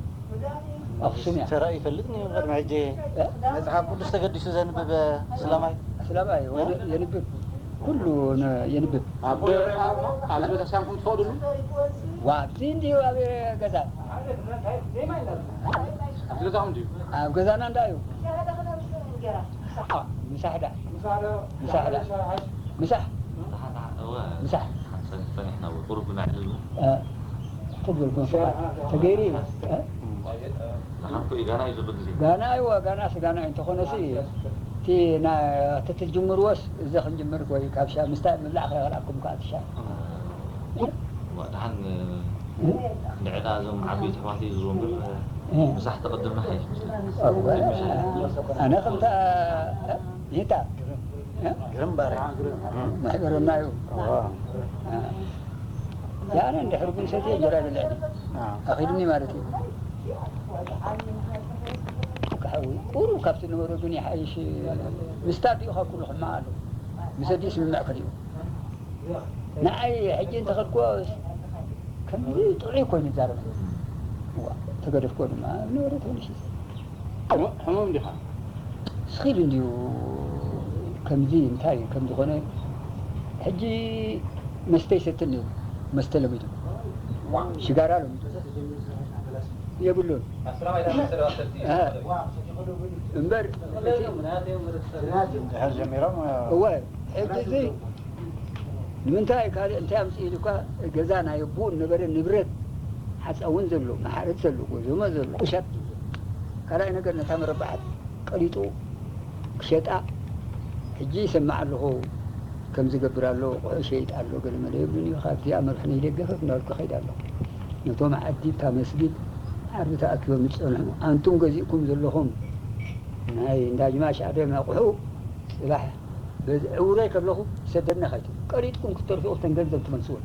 ኣኽሱም እያ። ተራእዩ ይፈልጥ ነይሩ ቅድሚ ሕጂ። እ? መጽሓፍ ቅዱስ ተገዲሱ ዘንብብ ኣስላማይ? ኣስላማይ፣ ወደ-፣ የንብብ። ኩሉ ነ-፣ የንብብ። ኣብ፣ ኣብ፣ ኣብዚ ቤተክርስትያንኩም ትኸድሉ? ዋ፣ ኣብዚ እንድዩ ኣብ ገዛ። ኣብዚ ገዛኹም ድዩ? ኣብ ገዛና እንዳ እዩ። ምሳሕ ዳ። ምሳሕ ዳ። ምሳሕ። እወ፣ ምሳሕ። ጸኒሕና፣ ቁሩብ ነዕልል። እ፣ ትብል ኮንካ ተገይሩ እዩ። እ? ዝሓልኩ እዩ፣ ጋና እዩ ዘሎ ግዜ። ጋና እዩ፣ ጋናስ ጋና እዩ። እንተኾነሲ፣ እቲ ና-፣ ተትጅምርዎስ፣ እዚ ክንጅምር ወይ ካብ ሻ-፣ ምስታይ ምብላዕ ከይኸልኣኩም ከኣ እቲ ሻ-፣ እም። ዋ፣ ደሓን፣ እ? ንዕዳ እዞም ዓበይቲ ኣሕዋተይ ዝብሉ እምበር፣ እ። ምሳሕ ተቐደምና ሓይሽ መስለኒ። እወ፣ ኣነ ከምታ፣ እ? ይታ፣ እ? ግርም ባርያ። ማሕበርና እዩ። እወ። እ። ያነ እንድሕር ግን ሰትየ እንጀራ ይበልዕ ድዩ? ኣዎ። ኣኺድኒ ማለት እዩ። ክሓዊ ቁሩብ ካብቲ ነበረ ግን ይሓይሽ። ምስታ ኣዲኡ ካብ ኩሉ ሕማቕ ኣሎ። ምስ ኣዲኡ ስምምዕ ከሊኡ። ንዓይ ሕጂ እንተኸድኩዎ ከምዚ ጥዑይ ኮይኑ ይዛረብ። እዋ፣ ተገደፍኩዎ ድማ ነበረ ተመሊሱ። ሕሙ-፣ ሕሙም ዲኻ? ስኺል እንድዩ ከምዚ እንታይ ከም ዝኾነ ሕጂ መስተ ይሰትን እዩ። መስተ ለሚዱ። ሽጋራ ለሚዱ። የብሉን። እ። እምበር፣ ድሕር ጀሚሮም፣ እወ፣ ሕጂ እዚ ንምንታይ ካልእ እንታይ ኣምጽእ ኢሉ እኳ ገዛ ናይ ኣቦኡ ነበረ ንብረት ሓፃ እውን ዘሎ፣ መሓረት ዘሎ፣ ጎዞመ ዘሎ፣ ቁሸት። ካልኣይ ነገር ነታ መረባዓት ቀሊጡ ክሸጣ ሕጂ ይሰምዕ ኣለኹ፣ ከም ዝገብር ኣሎ፣ ቁሑ ሸይጥ ኣሎ፣ ገለ መለ ይብሉኒ፣ ካብዚኣ መርሕነይ ደገፈፍ እንዳበልኩ ከይድ ኣለኹ። ነቶም ዓዲ እታ መስጊድ ዓርቢ ተኣኪቦም ዝጸንሑ፣ ኣንቱም ገዚእኩም ዘለኹም ናይ እንዳ ጅማ ሻዕብያ ኣቑሑ፣ ጽባሕ በዚ ዕውረይ ከለኹ ሰደድና ካይቱ ቀሊጥኩም ክትተርፉ ኢኹም፣ ተን ገንዘብ ትመልስዎ።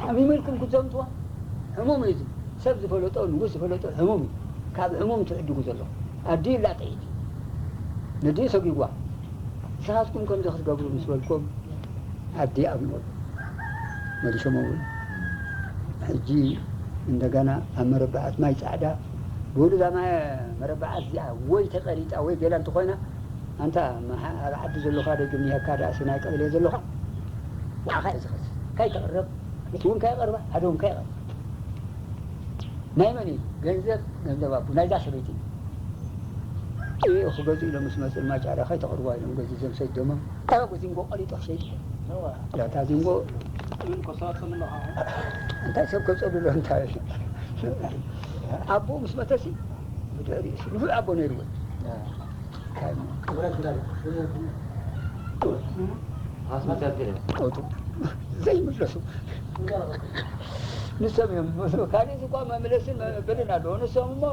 ሓሚሙ ኢልኩም ክትዘምትዋ፣ ሕሙም እዩ እዚ። ሰብ ዝፈለጦ፣ ንጉስ ዝፈለጦ ሕሙም እዩ። ካብ ሕሙም ትዕድጉ ዘለኹም። ኣዲ ይብላ ጥይት። ነዲ ሰጒጓ። ንስኻትኩም ከምዚ ክትገብሩ ምስ በልኩም፣ ኣዲ ኣብንበሉ። መሊሾም እውን ሕጂ እንደገና ኣብ መረባዓት ማይ ጻዕዳ፣ ብውሉ እዛ ማይ መረባዓት እዚኣ ወይ ተቐሊጣ ወይ ገላ እንተኾይና፣ ኣንታ መሓ-፣ ኣብ ዓዲ ዘለኻ ደጊም ይሃካ ደኣ፣ ሲ ናይ ቀበሌ ዘለኻ፣ ንዓኻ እዩ ዝኸስ። ካይተቕረብ፣ እቲ እውን ካይቐርባ፣ ሓደ እውን ካይቐርብ። ናይ መን እዩ? ገንዘብ፣ ገንዘብ ኣቡ፣ ናይዛ ሰበይቲ እዩ። እዩ ክገዝኡ ኢሎም ምስ መጽኡ፣ ማጫራ ካይተቕርባ ኢሎም ገዚዞም ሰይዶሞም። ኣታ ዚንጎ ቀሊጦ ሸይጥ። እዋ። እታ ዚንጎ ምን ኮሳዋ ጸልሎ ኸዓ? እንታይ ሰብ ከብጸሉ ኣሎ እንታይ? ኣቦኡ ምስ መተሲ ብድሕሪኡሲ ንፉዕ ኣቦ ነይርዎ። እ። እንታይ እሞ? ክብረት እንዳለ። ራስ መቻል ከደ። ኦቱ። ዘይምለሱ ንሶም እዮም። ካልእ እኳ መምለስን መበልን ኣለዎ። ንሶም እሞ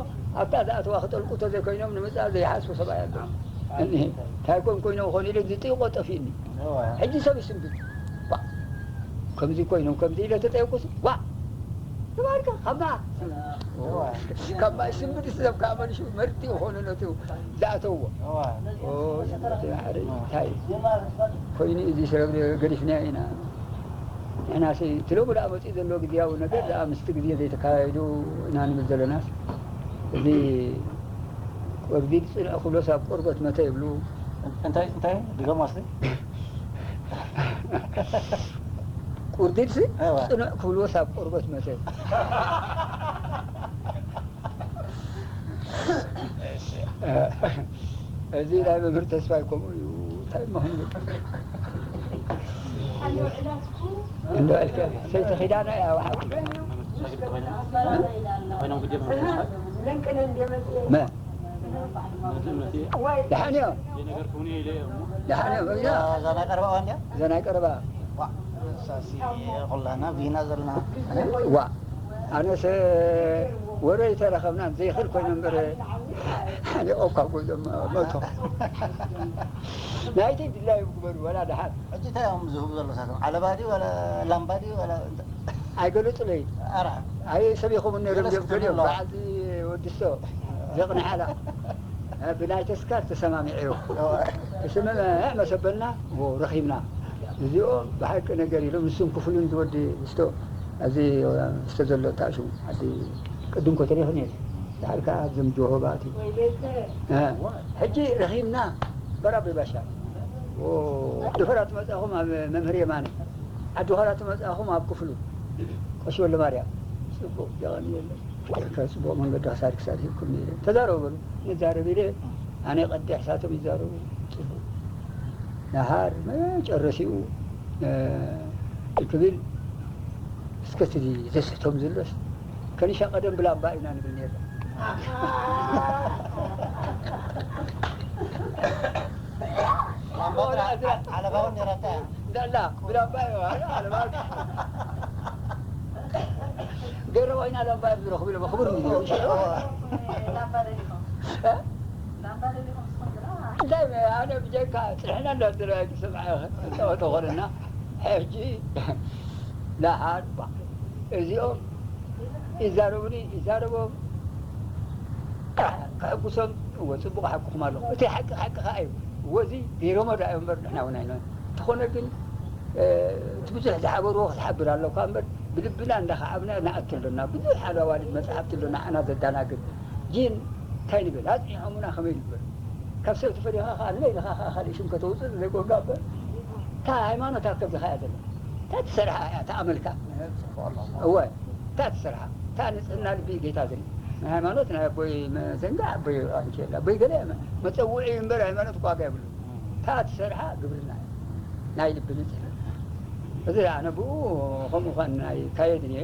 ኣብታ ዝኣተዋ ክጠልቁ ተዘይኮይኖም ንምጻእ ዘይሓስቡ ሰብኣይ ኣለዉ። እኒሀ እንታይ ኮን ኮይኖም ኾን ኢለ ዝጥይቆ ጠፊእኒ። ሕጂ ሰብ ይስንብድ። ዋ፣ ከምዚ ኮይኖም ከምዚ ኢለ ተጠየቁስ፣ ዋ፣ ተባርካ፣ ካማ፣ ካማ ይስንብድ ሰብ ከዓ መሊሹ መርቲ ይኾኑ ነቱ ዝኣተዎ። ኦ፣ እንታይ ኮይኑ እዚ ሰብ ገዲፍና ኢና። ንሕናሲ እቲ ሎሚ ደኣ መጺኡ ዘሎ ግዝያዊ ነገር ደኣ ምስቲ ግዜ ዘይተካየዱ ኢና ንብል ዘለናስ፣ እዚ ቆርዲድ ጽንዕ ክብሎስ ኣብ ቆርበት መተ ይብሉ። እንታይ፣ እንታይ? ድገሞ እስቲ። ቁርዲድሲ እዋ። ጽኑዕ ክብልዎስ ኣብ ቆርበት መተ። እዚ ናይ መምህር ተስፋይ ከምኡ እዩ። እንታይ እሞ ክንብል? እንዶ ኣልከ ሰይቲ ኺዳና እያ ወሓኩ። መ? ደሓን እዮም። ደሓን እዮም። እዛ እዛ ናይ ቀረባ ዋንድያ? እዛ ናይ ቀረባ። ዋ፣ እሳሲ ኩላና ቪና ዘለና። ዋ፣ ኣነስ ወረ ይተረኸብና ዘይኽእል ኮይኑ እምበር፣ ሓኒቖ እኳ ጎይዞም መቶ። ናይቲ ድላዩ ግበሩ፣ ወላ ደሓን። ሕጂ እንታይ እዮም ዝህቡ ዘሎ ሳቶም? ዓለባ ድዩ፣ ወላ ላምባ ድዩ፣ ወላ እንታይ? ኣይገለጹለይ። ኣረ። ኣይ፣ ሰብ ይኸውን ነይሮም ገለጽ እዮም፣ ገሊኦም ክትብሎ። በዓል እዚ ወዲ ስቶ ዘቕንዓላ። እ፣ ብናይ ተስካር ተሰማሚዐዮ። እዋ። ተሰማምዐ መሰበልና፣ ዎ፣ ረኺብና። እዚኦም ብሓቂ ነገር ኢሎም፣ ንሱን ክፍሉን ዝወዲ ስቶ፣ ኣብዚ ስቶ ዘሎ ታሽሙ፣ ዓዲ ቅድም ኮተሌ ይኹን የለ። ድሓር ከኣ ኣብዞም ጆሆባት እዩ። እ፣ ሕጂ ረኺብና፣ በራበይ ባሻ። ዎ፣ ዓዲ ኾራ ትመጻኹም ኣብ መምህር የማነ። ዓዲ ኾራ ትመጻኹም ኣብ ክፍሉ። ቀሺ ወልደማርያም። ጽቡቕ፣ የቐንየለይ። ከጽቡቕ መንገዲ ክሳድ ክሳድ ሂብኩም ነይረ። ተዛረቡ በሉ። ንዛረብ ኢለ፣ ኣነ ቀዲሕ፣ ሳቶም ይዛረቡ። ጽቡቕ። ደሓር መጨረሲኡ፣ እ፣ ክብል፣ እስከ እቲ ዘስሕቶም ዘሎስ፣ ከኒሻ ቀደም ብላምባ ኢና ንብል ነይርና። ላምባ ጥራሕ ዓለባ እውን ነይራታ እያ። እንዳላ ብላምባ እዩ፣ ኣለ፣ ዓለባ። ገረ ኮይና ላምባ እዮም ዝረኽቡ ኢሎም፣ ክቡር እዩ። እ? እንታይ፣ ኣነ ብጀካ ጽንሕና እንዳተረኣየ ክሰምዓ ተኾነና። ሕጂ ደሓን፣ እዚኦም ይዛረቡኒ፣ ይዛረቦም፣ ከሕጉሶም፣ እወ፣ ጽቡቕ ሓቅኹም ኣለኹም። እቲ ሓቂ ሓቂ ከኣ እዩ። እወ፣ እዚ ገይሮሞ ደኣ እዮም እምበር፣ ንሕና እውን ኣይነ-፣ እንተኾነ ግን፣ እ፣ እቲ ብዙሕ ዝሓበርዎ ክትሓብር ኣለኳ እምበር፣ ብልብና እንዳኸዓብና ንኣቱ ኣሎና። ብዙሕ ኣዋልድ መጻሕፍቲ ኣሎና፣ ንዓና ዘዳናግር። ግን እንታይ ንብል? ኣጽኒሖሙና ከመይ ንግበር? ካብ ሰብ ተፈሊኻ ከኣ ንበይንኻ ከኣ ካልእ ሽም ከተውጽእ ዘይኮንካ እምበር፣ እታ ሃይማኖት ኣብ ከብድኻ እያ ዘላ። እታ ትሰርሓ እያ፣ እታ ኣመልካ። እወ፣ እታ ትሰርሓ። እታ ንጽህና ልቢ ጌታ ዘላ። ናይ ሃይማኖት ናይ ኣቦይ መዘንጋ፣ ኣቦይ ኣንኬል፣ ኣቦይ ገለ መ-፣ መጸውዒ እዩ እምበር ሃይማኖት እኮ ዋጋ የብሉን። እታ ትሰርሓ ግብርና እያ። ናይ ልቢ ንጽህና። እዚ ኣነ ብኡ ከምኡ ኸን ናይ ካየድን እየ።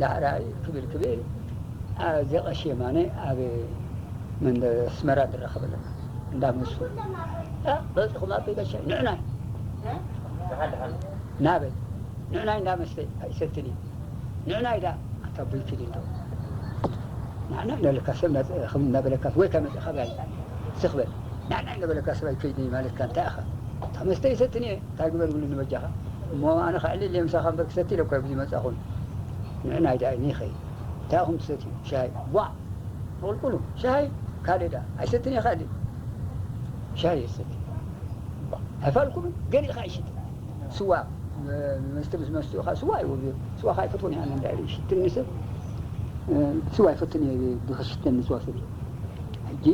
ዳሕራይ ክብል ክብል፣ ኣ፣ እዚ ቀሺ የማነ ኣብ መንደ-፣ ኣስመራ ንራኸብ ኣለና። እንዳ መስተ። ኣ፣ በጺኹም ኣበይ ጋሻ? ንዕናይ። ናበይ? ንዕናይ እንዳ መስተ ኣይሰትን እዩ። ንዕናይ ዳ፣ ኣታ ኣቦይ ኪድ እንዶ። ንዕናይ እንዳለካ ሰብ እንዳ-፣ ከም እንዳበለካ ወይ ከመ-፣ ካብ ያለ ስኽበል። ንዕናይ እንዳበለካ ሰብ ኣይከይድን እዩ ማለትካ እንታይ ኢኻ? እታ መስተ ይሰትን እየ። እንታይ ግበር ይብሉኒ በጃኻ? እሞ ኣነ ከዕልል እየ ምሳኻ እምበር ክሰቲ ኢለ እኮ እየ ብዙ መጻኹን። ንዕናይ ደኣ ይኸይድ። እንታይ ኢኹም ትሰትዩ? ሻሂ። ቧዕ! ተቕልቅሉ። ሻሂ? ካልእ ደኣ። ኣይሰትን እየ ካልእ። ሻሂ የሰቲ። ቧዕ! ኣይፋልኩምን? ገሊእኻ ይሽጥ። ስዋ። እ፣ መስተ ምስ መስትኡ ኸዓ ስዋ እዩ ወግዩ። ስዋ ኸዓ ኣይፈትዎን እየ ኣነ እንዳ ኢለ ይሽትኒ ሰብ። እ፣ ስዋ ኣይፈትን እየ ብኽሽተኒ ስዋ ሰብ። ሕጂ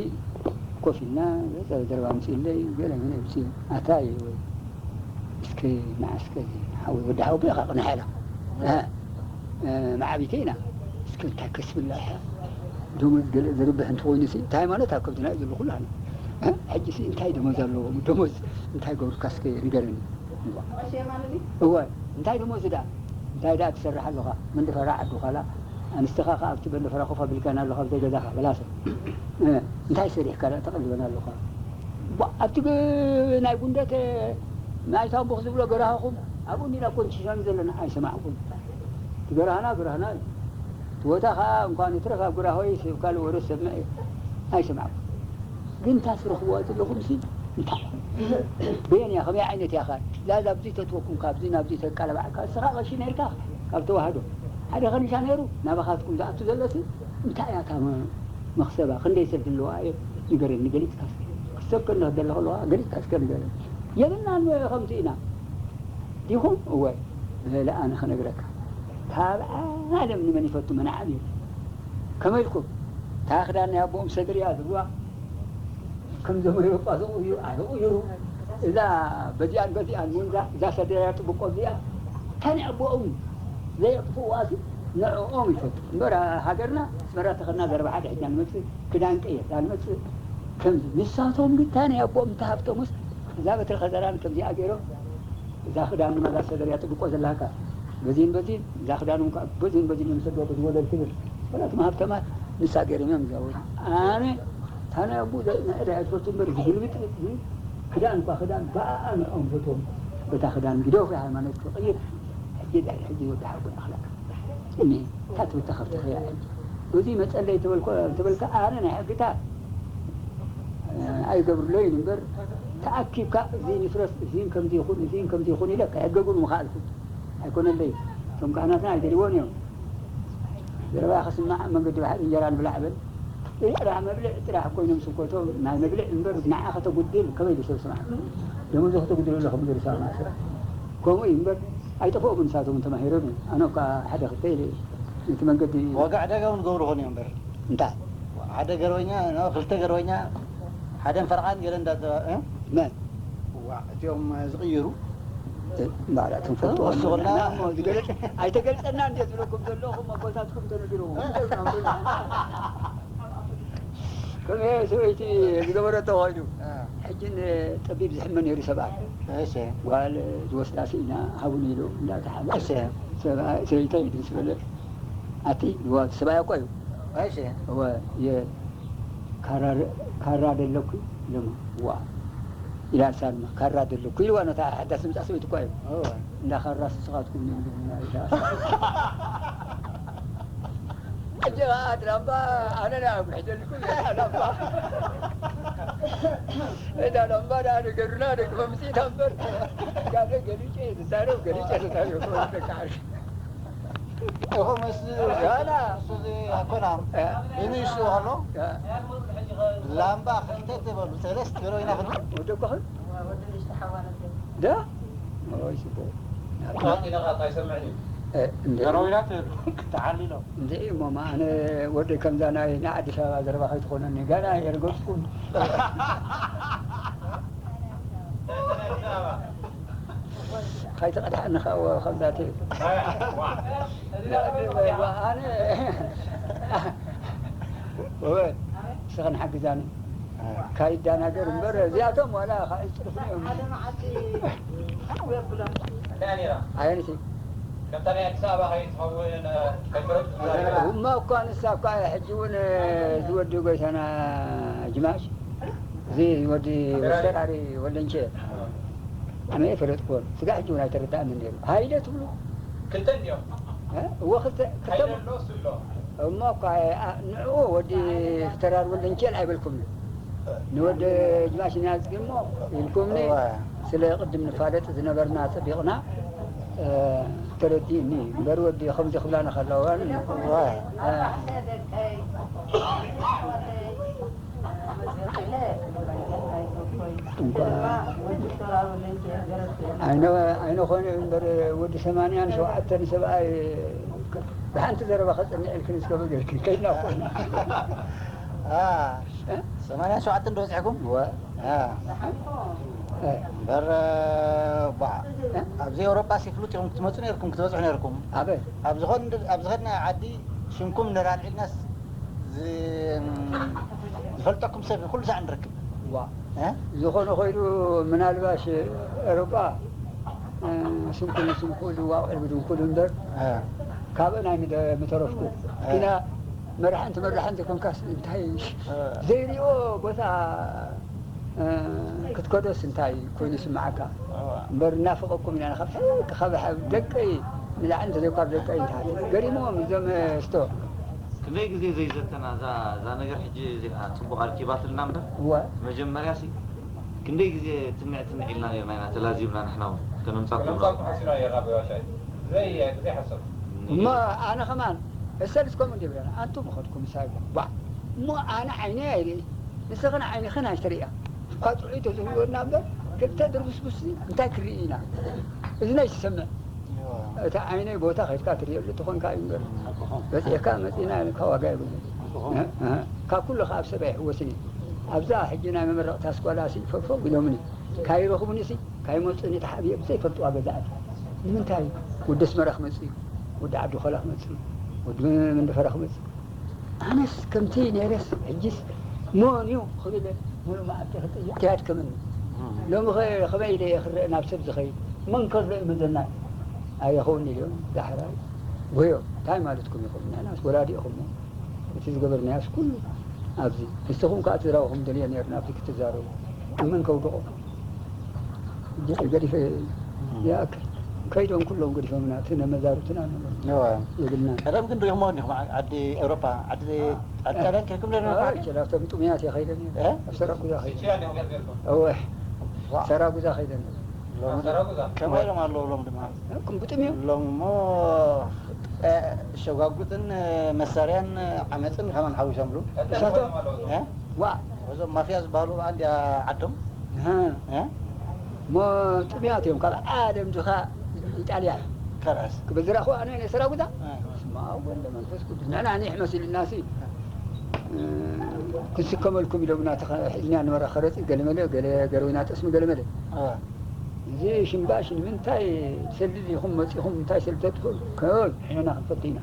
ኮፍ ኢልና ዘረባ ኣምፅእለይ ገለ ገለ ኣምፅእ ኣታ ወይ እስከ መዓስከ ሓወይ ወዲ ሓወቦይ ኢኻ ቅንሕ ኢላ። እ፣ እ፣ መዓቢተይ ኢና። እስከ እንታይ ከስብላታ ደሞዝ ገለ ዝርብሕ እንተኾይኑ ሲ፣ እቲ ሃይማኖት ኣብ ከብድና እዩ ዘሎ ኩሉ ሃይማኖት። እ፣ ሕጂ ሲ እንታይ ደሞዝ ኣለዎም? ደሞዝ እንታይ ገብሩካ እስከ ንገረኒ። እወ፣ እንታይ ደሞዝ ደኣ? እንታይ ደኣ ትሰርሕ ኣለኻ? መንደፈራ ዓዲ ዃላ ኣንስትኻ ኸኣ ኣብቲ በንደፈራ ኮፍ ኣቢልካና ኣለኻ፣ ኣብ ዘይገዛኻ በላሰ። እ፣ እንታይ ሰሪሕካ ደኣ ተቐልበና ኣለኻ? ቧ-፣ ኣብቲ ግ-፣ ናይ ጉንደት፣ ናይ ታምቡኽ ዝብሎ ገራህኹም፣ ኣብኡ እንዲና ኮንሽሻን ዘለና ኣይሰማዕኩን። እቲ ገራህና ገራህና እዩ። እቲ ቦታ ኸዓ እንኳን ይትረፍ ኣብ ግራሆይ ሰብ ካልእ ወረ ዝሰምዕ እዩ። ኣይሰማዕኩን። ግን እታ ትረኽብዋ ዘለኹም ሲ እንታይ እያ? በየን እያ? ከመይ ዓይነት እያ ኸ? እዛ ኣብዚ ተትወኩም ካብዚ ናብዚ ተቃለባዕካ፣ እስኻ ቀሺ ነርካ ካብ ተዋህዶ። ሓደ ኸኒሻ ነይሩ፣ ናባኻትኩም ዝኣቱ ዘሎ ሲ እንታይ እያ እታ መ-፣ መኽሰባ? ክንደይ ሰብ ዘለዋ እየ? ንገረኒ፣ ገሊጽካ እስከ። ክሰብ ከለኽ ዘለኹ ኣለዋ፣ ገሊጽካ እስከ ንገረኒ። የብልናን ከምቲ ኢና። ዲኹም? እወ። በለ ኣነ ክነግረካ። ካብ ዓለም ንመን ይፈቱ መን ዓብዩ? ከመይ ኢልኩም? እታ ክዳን ናይ ኣቦኦም ሰድር እያ ዝብሉዋ። ከምዞም ኤውሮጳ ዝቕይሩ ኣይቕይሩ። እዛ በዚኣን በዚኣን እውን እዛ፣ እዛ ሰድር እያ ጥብቆ እዚኣ። እታ ናይ ኣቦኦም ዘየጥፍእዋ ሲ ንዕኦም ይፈቱ። እምበር ሃገርና ኣስመራ ተኸድና ዘረባ ሓደ ሒዝና ንመጽእ፣ ክዳን ቀየርና ንመጽእ። ከምዚ ንሳቶም ግን እታ ናይ ኣቦኦም እታ ሃብቶምስ እዛ በትሪ ኸዘራን ከምዚኣ ገይሮም እዛ ክዳን ድማ እዛ ሰደርያ ጥብቆ ዘላካ በዚን በዚን እዛ ክዳን እንኳ በዚን በዚን እዮም ሰዶ በዚ ወለል ትብል። ወላትም ሃብተማት ንሳ ገይሮም እዮም ዝዛወሩ። ኣነ ታነ ኣቡ ንዕዳ ኣይፈቱ እምበር ዝግልብጥ ዝብል ክዳን እኳ ክዳን ብኣኣ ንዕኦም ፈትዎም። በታ ክዳን ግደፉ ሃይማኖት ክቕይር ሕጂ ዳይ ሕጂ ወዲ ሓቁ ኣኽላቅ እኒ ታትብታ ከፍትኸያ ሕጂ እዚ መጸለይ ተበልኮ ተበልካ ኣነ ናይ ሕግታት ኣይገብርለይን እምበር፣ ተኣኪብካ እዚ ንፍረስ፣ እዚ ከምዚ ይኹን፣ እዚ ከምዚ ይኹን ኢለ ክሕገጉ ንምኽኣልኩ ኣይኮነለይ። እቶም ካህናትና ኣይደልይዎን እዮም። ዘረባ ክስማዕ ኣብ መንገዲ ባሕሪ እንጀራ ንብላዕ በል። እዚ ጥራሕ መብልዕ ጥራሕ ኮይኖም ስብከቶም ናይ መብልዕ እምበር ንዓ ከተጉድል ከመይ ኢሉ ሰብ ስማዕ? ደሞዙ ከተጉድል ኣለኹም ገይሩ ሰማዕ ሰብ። ከምኡ እዩ እምበር ኣይጠፍኦምን ንሳቶም ተማሂሮም እዮም። ኣነ እኳ ሓደ ክልተ ኢለ ነቲ መንገዲ ዋጋ ዕዳጋ እውን ገብሩ ኾን እዮም እምበር። እንታይ? ሓደ ገርበኛ፣ ኖ፣ ክልተ ገርበኛ፣ ሓደን ፈረቓን ገለ እንዳተ-፣ እ? መን? ዋ፣ እቲኦም ዝቕይሩ? እ፣ እምበኣር፣ እቶም ፈልጥዎ እሱ ኣለዉ። ኾና ንሕና እሞ ዝገለጽ-፣ ኣይተገልጸና እንዴ ዝብለኩም ዘለኹም ኣቦታትኩም ተነጊርዎም። እ? ከምኡ ሰበይቲ ዝገበረቶ ኮይኑ። እ። ሕጂ ንጠቢብ ዝሕመ ነይሩ ሰብኣይ። እሺ። ጓል ዝወስዳ ስኢና ሃቡኒ ኢሉ እንዳተሓዘ። እሺ። ሰብኣይ፣ ሰበይተይ ድምፂ በለ። ኣቲ ይዋ ሰብኣይ እኮ እዩ። እሺ። እወ፣ የ-፣ ካራ፣ ካራ ደለኩ ኢሎሞ። ዋ። ኢላ ንሳ ድማ፣ ካራ ደለኩ ኢልዋ ነታ ሓዳስ ዝምጻ ሰበይቲ እኮ እዩ። እወ። እንዳ ካራ ንስኻትኩም ኢሉ ኢላ። ሕጂ ኸዓ እቲ ላምባ ኣነ ናይ ኣጉሕደልኩም እየ፣ እታ ላምባ። እታ ላምባ ደኣ ነገሩና ደቂ መምጽኢታ እምበር። ጋደ ገሊጨ እየ ዝዛረብ፣ ገሊጨ እየ ዝዛረብ፣ ክበሉ ደቂ ዓርኪ። እኹም እሱ ጋና። እሱ እዚ ኣኮና። እ። ይኑ ይሱ ኸሎ። እ። ላምባ ክልተ ትበሉ፣ ሰለስተ ትበሉ ኢና ክንብል። ወደኮ ኽን? ዳ? ኦይ፣ ጽቡቕ። ቋንቋ ኢኻ ኣይሰምዕን እዩ። እ፣ እንዴ? ገረዊና ትብል፣ ክትዓሊ ኢሎም። እንዴ፣ እሞ፣ ማ፣ ኣነ ወደ ከምዛ ናይ፣ ናይ ኣዲስ ኣበባ ዘረባ ከይትኾነኒ፣ ገና የርገጽኩን። ከይትቐድሐኒ ኸኣ ከምዛ ትብል። ኣነ፣ ወይ፣ እስኽን ሓግዛኒ። ካይዳናገር እምበር እዚኣቶም ዋላ ካብ ዕጭርፍኒ እዮም። ሓደ መዓልቲ ሓው የብሎም። እንታይ ነይራ? ኣየነይቲ? ከምታ ናይ ኣዲስ ኣበባ ከይትኸውን፣ እ፣ ከይትረግጥ እማ እኳ ንሳ እኳ ሕጂ እውን፣ እ፣ እዚ ወዲ ጎይታና ጅማሽ፣ እዚ ወዲ ወስተራሪ ወለንቼ፣ ኣነ ኣይፈለጥኩዎን። ስጋ ሕጂ እውን ኣይተረዳእንን ነይሩ። ሃይለ ትብሉ? ክልተ እንዲዮም። እ? እወ፣ ክልተ፣ ክልተ ሃይለ ኣሎ፣ እሱ ኣሎ። እሞ እኳ፣ ኣ-፣ ንዕኡ ወዲ ፍተራር ወልደንኬል ኣይበልኩምኒ። ንወዲ ጅማሽን ያዝጊ እሞ ኢልኩምኒ። እወ። ስለ ቅድም ንፋለጥ ዝነበርና ጸቢቕና፣ እ፣ ተረዲእኒ። እምበር ወዲ ከምዚ ክብላና ከለዋ፣ እወ። እ፣ እንኳ ኣይነ-፣ ኣይነኾነ እምበር ወዲ ሰማንያን ሸውዓተን ሰብኣይ ብሓንቲ ዘረባ ከጽንዕ ኢልክን እስከ በገርክን ከይድና እኮ ኢና። አ፣ እ? ሰማንያን ሸውዓተን ዶ በጺሕኩም? ወ-፣ አ። እ። እምበር፣ ቧዕ፣ እ? ኣብዚ ኤውሮጳ ሲፍሉጥ ኢኹም ክትመጹ ነርኩም፣ ክትበጽሑ ነርኩም። ኣበይ? ኣብ ዝኾን፣ ኣብ ዝኸድና ዓዲ ሽምኩም ነራልዒልናስ ዝ-፣ ዝፈልጠኩም ሰብ ኩሉ ሳዕ ንረክብ። ዋ። እ? ዝኾነ ኮይኑ ምናልባሽ ኤውሮጳ፣ እ፣ ስንኩል ስንኩል ዋቑዕ ብድንኩል እምበር እ። ካብአን ኣይምደ-፣ ምተረፍኩ። እ። ግና መራሕንቲ መራሕንቲ ኮንካስ እንታይ እ። ዘይሪኦ ቦታ እ፣ ክትከዶስ እንታይ ኮይኑ ይስምዓካ? እምበር እናፈቐኩም ኢና፣ ካብ ሕልክ ካብ ደቀይ ንላዕሊ እንተዘይኳ ደቀይ ንታሕቲ። ገሪሞም እዞም፣ እ፣ ስቶ። ክንደይ ግዜ ዘይዘተና እዛ፣ እዛ ነገር ሕጂ እዚኣ ጽቡቕ ኣርኪባትልና እምበር። እወ። መጀመርያ ሲ ክንደይ ግዜ ትንዕ ትንዕ ኢልና ኔርና ኢና ተላዚብና ንሕና እውን ከነምጻኩም። ከነምጻኩም ሓሲብና ኔርና ብባሻይ። ዘይ-፣ ዘይሓሰብ። እሞ ኣነ ከማን እሰልስ ከምኡ እንዲብለና፣ ኣንቱም ኸድኩም ሳይቦ። ባ። እሞ ኣነ ዓይነይ ኣይርኢ፣ ንስኽን ዓይንኽን ኣይትርእያ። እኳ ጥዑይ ተዝህልወና እምበር፣ ክልተ ድርብስቡስ እንታይ ክርኢ ኢና? እዝነይ ትሰምዕ። እታ ዓይነይ ቦታ ኸድካ ትርእየሉ ተኾንካ እዩ እምበር፣ በጺሕካ መጺእና ኢልካ ዋጋ የብሉን። እህ፣ እህ። ካብ ኩሉ ኸኣ ኣብ ሰብ ኣይሕወስን እየ። ኣብዛ ሕጂ ናይ መመረቕታ ኣስኳላ ሲ ፈፈው ኢሎምኒ። ካይረኽቡኒ ሲ፣ ካይመጹኒ ተሓቢኦም ዘይፈልጥዋ ገዛ ኣለ። ንምንታይ ወዲ ኣስመራ ክመጽእ እዩ? ወዲ ዓዲ ኾላ ክመጽእ እዩ? ወዲ መንደፈራ ክመጽእ እዩ? ኣነስ ከምቲ ነይረስ፣ ሕጂስ መን እዩ ክብል ሙሉእ መዓልቲ ክጥይቕ ያድክምኒ። ሎሚ ኸ ከመይ ኢለ እየ ክረአ ናብ ሰብ ዝኸይድ? መን ከሎ እዩ መዘና? ኣይኸውን ኢሎም ዳሕራይ ጎዮም። እንታይ ማለትኩም ኢኹም? ንሕናስ ወላዲ ኢኹም። እቲ ዝገበርናዮስ ኩሉ ኣብዚ። ንስኹም ከኣ ትዝራብኹም ደልየ ነይርና፣ ኣብቲ ክትዛረቡ። መን ከውድቖ? ገ-፣ ገዲፈ ይኣክል። ከይዶም ኩሎም ገዲፎምና፣ እቲ ነመዛርብትና ነበሩ። እወ። የብልናን። ቀደም ግን ርኢኹምዎ እንዲኹም፣ ዓ-፣ ዓዲ ኤውሮጳ፣ ዓዲ፣ ዓዲ ጣልያን ከይኩም ነይርና ኣይ፣ ባዕዲ? ቸላቶም ጥሙያት እየ ከይደ ነይረ። እ? ኣብ ሰራኩዛ ከይደ። እወ። ዋእ። ሰራጉዛ ከይደ ነይረ። ሎሚ ከመይ ኢሎም ኣለዉ ሎም ድማ? እኩም ብጥም እዮም። ሎም እሞ፣ እ፣ ሸጓጉጥን፣ እ፣ መሳርያን፣ እ፣ ዓመፅን ከማን ሓዊሶምሉ። እሳቶም? እ? ዋ። እዞም ማፍያ ዝበሃሉ ብኣንድ ዓዶም? እህ። እ? እሞ ጥሙያት እዮም። ካብ ዓለም ድኻ ኢጣልያ። ካልኣስ? ክብል ዝረእኹ ኣነ ናይ ሰራጉዛ? እ። ስማ ወልደ መንፈስ ቅዱስ። ንሕና ኒሕ መሲሉና ሲ፣ እ፣ ክንስከመልኩም ኢሎምና ተኸ-፣ ሒዝና ንበራ ከረጺ ገለመለ፣ ገለ ገርዊና ጠስሚ ገለመለ። እ። እዚ ሽምባሽ ንምንታይ ሰልል ኢኹም መጺኹም፣ እንታይ ሰልል ተጥፍኡ? ከ-፣ ሕነና ክንፈልጥ ኢና።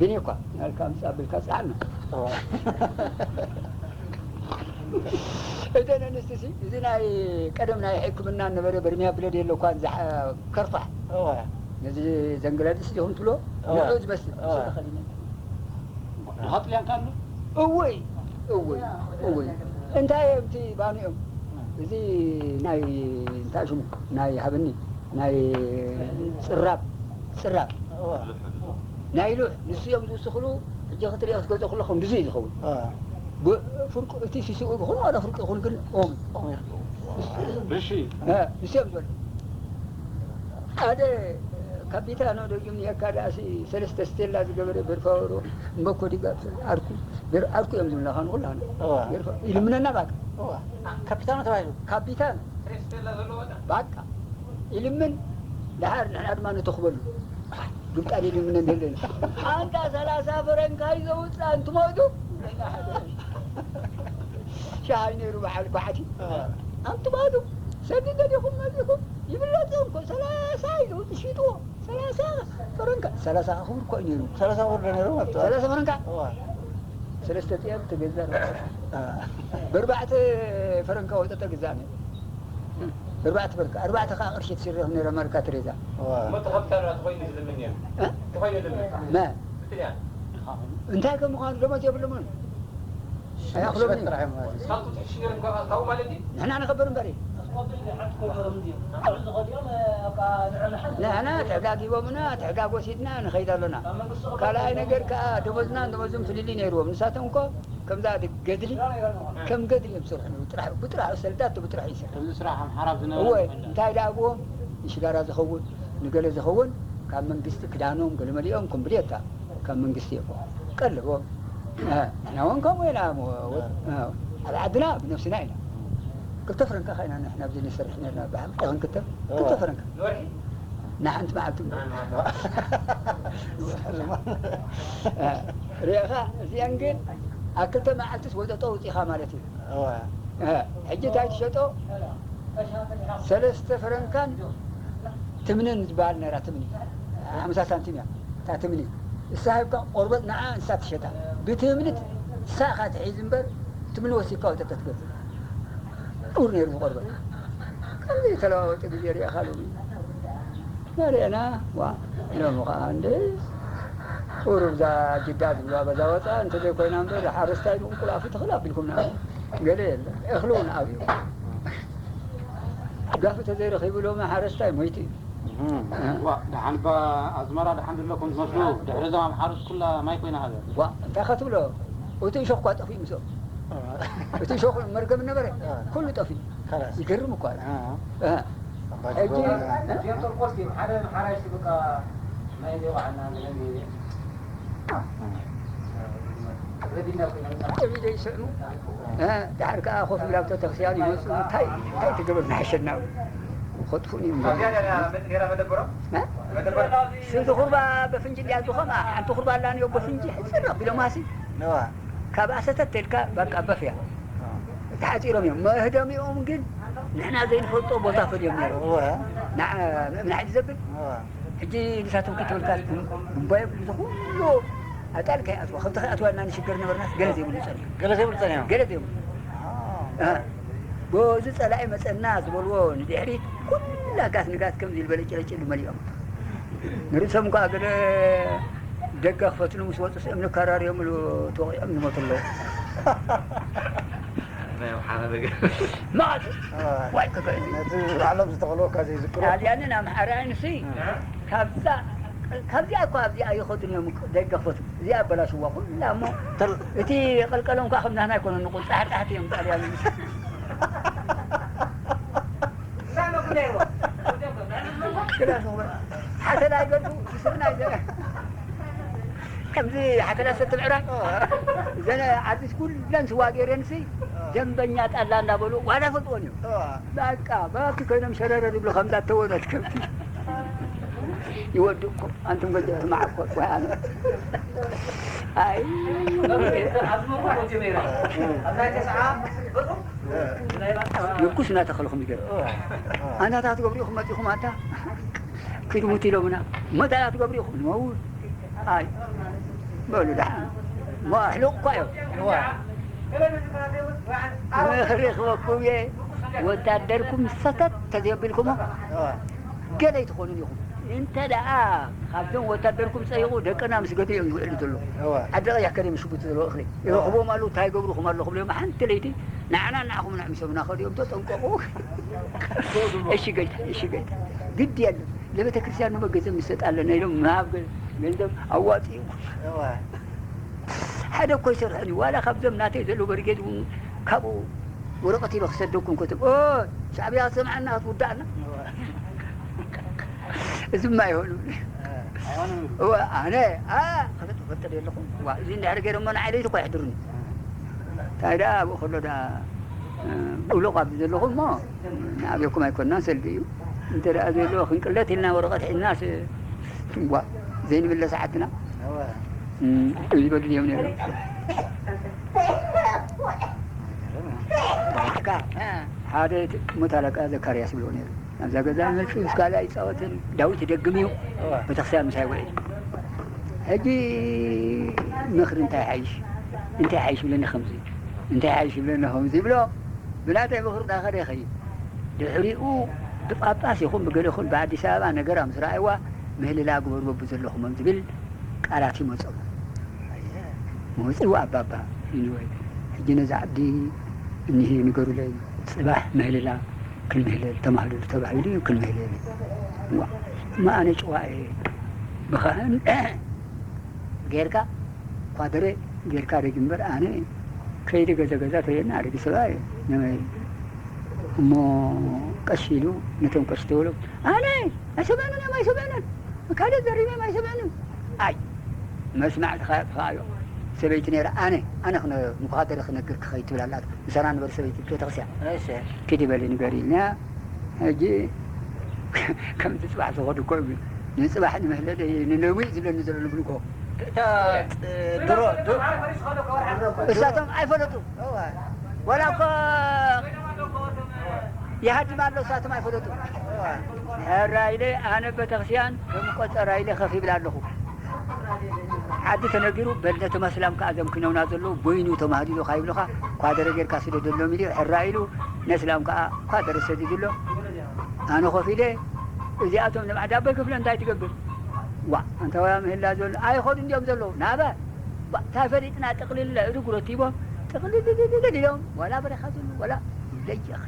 ግን እኳ ናልካ ኣምጻእ ኣቢልካ ጸዓና። እወ። እተን ኣንስቲ ሲ፣ እዚ ናይ ቀደም ናይ ሕክምና ነበረ በርሚያ ብለድ የለ እኳ ዝሓ-፣ ከርፋሕ። እወ። ነዚ ዘንግላዲስ ዲኹም ትብሎ? እወ። ንዑ ዝመስል። እወ። ሸተኸሊነ። ንኻጥልያን ካሉ? እወይ፣ እወይ፣ እወይ። እንታይ እዮም እቲ ባንኦም? እዚ ናይ፣ እንታይ ሽሙ? ናይ ሃብኒ፣ ናይ ጽራብ፣ ጽራብ። እወ። ናይ ሉሕ፣ ንሱ እዮም ዝውስኽሉ። ሕጂ ክትሪኦ ክትገዝኦ ከለኹ ክንድዚ እዩ ዝኸውን። እወ። ብ-፣ ፍርቁ፣ እቲ ሲስኡ ይኹን ዋላ ፍርቁ ይኹን ግን ኦም። ኦም ይኹን። እሺ። እ፣ ንሱ እዮም ዝበሉ። ሓደ ካፒታኖ ደጊም የካ ደኣሲ ሰለስተ ስቴላ ዝገበረ በርፋወሮ እምበኮ ዲጋ ዓርኩ፣ ገር-፣ ዓርኩ እዮም ዝብላኻ ንኹላህና። እወ። ገርፋ-፣ ይልምነና ባካ። እወ። ካፒታኖ ተባሂሉ። ካፒታኖ። ባቃ። ይልምን፣ ደሓር ንሕና ድማ ንተኽበሉ። ግብጣን ይልምነን የለን። ኣንታ ሰላሳ ፈረንካ እዩ ዘውፅእ፣ ኣንትሞቱ። ሻሃይ ነይሩ በዓል ኳዕቲ። ኣንትሞቱ። ሰጊ ገዲኹም መዚኹም። ይብለጽ እኮ ሰላሳ እዩ ዘውፅእ፣ ሽጥዎ። ሰላሳ ፈረንካ። ሰላሳ ክቡር እኮ እዩ ነይሩ። ሰላሳ ብር ዶ ነይሩ? መብት። ሰላሳ ፈረንካ? እዋ። ሰለስተ ጥያት ተገዛ ነው። አ። በርባዕተ ፈረንካ ወጠጠ ግዛ ነይሩ። በርባዕተ ፈረንካ። ኣርባዕተ ከዓ ቅርሺ ትስርሕ ነይረ ማርካ ትሬዛ። እዋ። እሞ ተኸብታ ዶ ትኾይኑ ዝልምን እዮም? እ? ትኾይኑ ዝልምን? መ? ብትልያን? እንታይ ከም ምዃኑ ደሞዝ የብሎምን። ኣይኣኽሎምን እዮም። ሽበት ጥራሕ እዮም ማለት እዩ። ካብኡ ትሕሽ ነይሩ እኳ ካብኡ ማለት እዩ? ንሕና ንኸብር እምበር እዩ። ንሕና ተዕጋጊቦምና፣ ተዕጋግ ወሲድና ንኸይድ ኣሎና። ካልኣይ ነገር ከኣ ደሞዝናን ደሞዝም ፍልልይ ነይርዎም። ንሳቶም እኮ ከምዛ ገድሊ፣ ከም ገድሊ እዮም ዝሰርሑ ነይሩ። ጥራሕ፣ ብጥራሕ ሰልዳት ብጥራሕ ይሰርሑ። ከምዚ ስራሕ ኣምሓራ ኣብ ዝነበረ እወ፣ እንታይ ደኣ ኣብዎም ንሽጋራ ዝኸውን፣ ንገለ ዝኸውን ካብ መንግስቲ ክዳኖም ገለመሊኦም ኮምብሌታ ካብ መንግስቲ እዮም። ቀለቦም። እ፣ ንሕና እውን ከምኡ ኢና። ሞ-፣ ወ-፣ እ፣ ኣብ ዓድና ብነብስና ኢና። ክልተ ፍረንካ ኸይና ንሕና ኣብዚ ንሰርሕ ነርና። ብሓቂ ክንክተብ ክልተ ፍረንካ። ንወርሒ? ንሓንቲ መዓልቲ። እ፣ ርኢኻ፣ እዚኣን ግን ኣብ ክልተ መዓልትስ ወጠጦ ውፂኻ ማለት እዩ። እወ። እ፣ ሕጂ እንታይ ትሸጦ? ሰለስተ ፈረንካን ትምንን ዝበሃል ነራ፣ ትምኒ ሓምሳ ሳንቲም እያ እታ ትምኒ። እሳ ሂብካ ቆርበት ንዓ እንሳ ትሸጣ። ብትምኒ እሳ ኢኻ ትሒዝ እምበር ትምኒ ወሲድካ ወጠጠ ትገዝእ። ቁር ነይሩ ብቆርበት። ከምዚ ተለዋወጠ ግዜ ሪእኻ ሎሚ። መሪአና፣ ዋ፣ ሎሚ ኸዓ እንደ ቁሩብ እዛ ጅዳ ዝብልዋ በዛ ወፃ እንተዘይኮይና እምበር ሓረስታይ ብቁልቁል ኣፉ ትኽእል ኣቢልኩምና። ገለ የለ፣ እኽሊ እውን ኣብዩ። ጋፍ ተዘይረኺቡ ሎሚ ሓረስታይ ሞይቱ እዩ። ዋ፣ ደሓን እባ ኣዝመራ ደሓን ዘለኩም ትመስሉ። ድሕሪ እዞም ሓሩስ ኩላ ማይ ኮይና ሃገር። ዋ፣ እንታይ ከትብሎ? እቲ እሾኽ እኳ ጠፊኡ ምስኦም። እቲ እሾኽ መርገም ነበረ፣ ኩሉ ጠፊኡ። ይገርም እኳ እዩ። ሕጂ እዚኦም ጨርቆስ ድዮም? ሓደ ሓራሽ በቃ ማይ ዘይወዓልና ንለን ዘይብለን። ረዲና ኮይና መጽሓፍ። እ፣ ድሓር ከኣ ኮፍ ኢላ ኣብ ቤተክርስትያን ይመጹ። እንታይ፣ እንታይ ትገብር ንሓሸና? ከጥፉን እዮም። ኣብዚኣ ነራ፣ ነራ መደበሮም? እ? መደበር? ስንዲ ኩርባ በፍንጂ እንድያ ዝኾም፣ ሓንቲ ኩርባ ኣላ ንዮ በፍንጂ ሕጽር ኣቢሎም ኣሲ። ነዋ። ካብ ኣሰተት ተልካ በቃ በፍያ። ተሓጺሮም እዮም። መህደሚኦም ግን ንሕና ዘይንፈልጦ ቦታ ፈልዮም ነይሮም። እወ። ንዓ-፣ ምእምናዕ እዩ ዘብል። እወ። ሕጂ ንሳቶም ክትብል ካስ ብንባዮም እዚ ኩሉ ኣጣል ከይኣትዋ፣ ከምቲ ከይኣትዋልና ንሽገር ነበርናስ ገለ ዘይብሉ ጸኒሑ። ገለ ዘይብሉ ጸኒሑ። ገለ ዘይብሉ። አ። አ። በዚ ጸላኢ መጸና ዝበልዎ ንድሕሪት ኩላ ጋት ንጋት ከምዚ ኢሉ በለጭለጭ ኢሉ መሊኦም። ንርእሶም እኳ ገለ ደገ ክፈትሉ ምስ ወጹስ እምኒ ከራርዮም ኢሉ ተወቂዖም ዝሞቱ ኣለዉ። ናይ ኣምሓራ ነገር። መዓት። አ። ዋይ ከከ-፣ ነቲ ባዕሎም ዝተኸልወካ ዘይዝክሮ። ጣልያንን ኣምሓራይንሲ እ። ካብዛ፣ ካብዚኣ እኮ ኣብዚኣ ኣይኸዱን እዮም፣ ደገ ክፈቱ። እዚኣ ኣበላሽዋ ኩላ እሞ፣ ተር-፣ እቲ ቀልቀሎም ከኣ ከም ናህና ኣይኮነን፣ ንቑ ጻሕጻሕቲ እዮም ጣልያን። ሓተላ ይገድፉ፣ ይስብና ይዘ-፣ ከምዚ ሓተላ ሰትብ ዕራይ፣ እዘን ዓዲስ ኩለን ስዋ ገይረንሲ፣ ደንበኛ ጠላ እንዳበሉ ዋላ ፈልጥዎን እዮም። በቃ፣ ባኪ ኮይኖም ሸረረር ይብሉ፣ ከምዛ ተወነት ከብቲ። ይወድቅኩም፣ ኣንቱም ገጀርቲ መዓኮር፣ ወይ ኣነ። ኣይ። ንኩስ እናተኸልኹም ይገርም። ኣንታ ታ ትገብሩ ኢኹም መጺኹም ኣንታ። ኪዱ ሙት ኢሎምና። እሞ እንታይ ትገብሩ ኢኹም? ንመውት። ኣይ። በሉ ደሓን። እሞ ኣሕሉቕ እኳ እዮም። እዋ። ምኽሪ ክበኩም እየ። ወታደርኩም ሰተት ተዘየቢልኩሞ። እዋ። ገለ ኣይትኾኑን ኢኹም። እንተ ደኣ ካብዞም ወታደርኩም ጸይቑ፣ ደቅና ምስ ገትኡ እዮም ዝውዕሉ ዘለዉ። እዋ። ዓዲ ቀይሕ ከደ ምሽጉቲ ዘለዎ እኽሊ። እዋ። ይረኽቦም ኣለዉ፣ እንታይ ይገብሩኹም ኣለኹም ኢሎም ሓንቲ ለይቲ ንዓና ንዓኹም ነዕሚሶምና ከድዮም ተጠንቀቑ። እሺ ጌታ፣ እሺ ጌታ። ግድ የለን። ለቤተ ክርስቲያን ንመገዘም ንሰጥ ኣለና ኢሎም ምሃብ ገ-፣ ገንዘብ ኣዋጺኡ። እዋ። ሓደ እኮ ይሰርሐን እዩ። ዋላ ካብዞም ናተይ ዘለዉ በርጌድ እውን ካብኡ ወረቐት ኢሎ ክሰደኩም ከትብ። ኦ፣ ሻዕብያ ክትሰምዓና ክትውዳእና። እዋ። እዚማ ኣይሆኑ። እ፣ ኣይሆኑን። እወ፣ ኣነ፣ ኣ፣ ክፈልጥ፣ ክፈልጥ የለኹም። ዋ፣ እዚ እንድሕር ገይሮሞ ንዓይ ለይቲ እኮ የሕድሩኒ። እንታይ ደኣ ኣብኡ ከሎ ደኣ፣ እ፣ እብሎ ካብ ዘለኹም እሞ፣ ንኣብየኩም ኣይኮንናን፣ ሰልዲ እዩ። እንተ ደኣ ዘሎ ክንቅለት ኢልና ወረቐት ሒዝናስ፣ ዋ፣ ዘይንብለ ሰዓትና። እወ። እም፣ እዚ በድል እዮም ነይሮም። ሓደ ሙት ኣለቃ ዘካርያስ ብሎ ነይሩ። ኣብዛ ገዛ መጹ፣ እስካላ ኣይጻወትን። ዳዊት ይደግም እዩ። እወ። ቤተክርስትያን ምሳይ ውዒሉ። ሕጂ ምኽሪ እንታይ ይሓይሽ? እንታይ ይሓይሽ ይብለኒ ከምዚ፣ እንታይ ይሓይሽ ይብለኒ ከምዚ ይብሎ። ብናተይ ምኽሪ እናኸደ ይኸይድ። ድሕሪኡ ብጳጳስ ይኹን ብገለ ይኹን ብኣዲስ ኣበባ ነገራ ምስ ረኣይዋ፣ ምህልላ ግበሩ በብዘለኹሞም ዝብል ቃላት ይመጾም። መውጽእዎ ኣባባ ይንወይ፣ ሕጂ ነዚ ዓዲ እኒሄ ንገሩለይ፣ ጽባሕ ምህልላ ክንምህለል ተማህለሉ ተባሂሉ እዩ ክንምህለል። ዋ፣ እሞ ኣነ ጭዋ እየ። ብኻህን ጌርካ፣ ኳድረ ጌርካ ደግ እምበር፣ ኣነ ከይዲ ገዛ ገዛ ተርእየና ኣረጊ ሰብኣይ እየ። ነመይ እሞ ቀሺ ኢሉ ነቶም ቀሺ ተበሎም፣ ኣነ ኣይሰምዐንን እዮም፣ ኣይሰምዐንን። ካልእ ዘሪበ ማይ ሰብዕኒ። ኣይ፣ መስማዕ ተኻዮ። ሰበይቲ ነይራ፣ ኣነ፣ ኣነ ክነ-፣ ንኳደረ ክነግር ክኸይድ ትብል ኣላት። ምሳና ንበር ሰበይቲ ቤተክርስትያን። እሺ። ኪዲ በሊ ንገሪ ኢልና፣ ሕጂ ከምዚ ጽባሕ ዝኸዱ እኮ እዩ። ንጽባሕ ንመህለደ ንነዊእ ዝብለኒ ዘሎ ንብሉ እኮ። እታ፣ እ፣ ድሮ፣ ድ-፣ እሳቶም ኣይፈለጡ። እዋ። ወላ እኮ ይሃድም ኣሎ፣ እሳቶም ኣይፈለጡ። ሕራይለ ኣነ ቤተክርስትያን ከም ቆጸራይለ ከፍ ይብል ኣለኹ። ዓዲ ተነጊሩ፣ በል ነቶም ኣስላም ከኣ ዘምኪኖምና ዘለዉ፣ በይኑ ተማህሊሉ ካይብሉኻ፣ ኳደረ ጌርካ ስደደሎም ኢሉ፣ ሕራይ ኢሉ፣ ነስላም ከኣ ኳደረ ሰዲዱ ኣሎ። ኣነ ኮፍ ኢለ፣ እዚኣቶም ንባዕዲ ኣቦይ ክፍለ እንታይ ትገብር? ዋእ፣ ኣንታ ወያ ምህላ ዘሎ፣ ኣይኸዱ እንድዮም ዘለዉ፣ ናበ? ባ-፣ እንታይ ፈሊጥና፣ ጥቕልል እድጉ ረቲቦም፣ ጥቕልልልልል ኢሎም፣ ዋላ በረኻ ዘሎ፣ ዋላ ይለይኽ።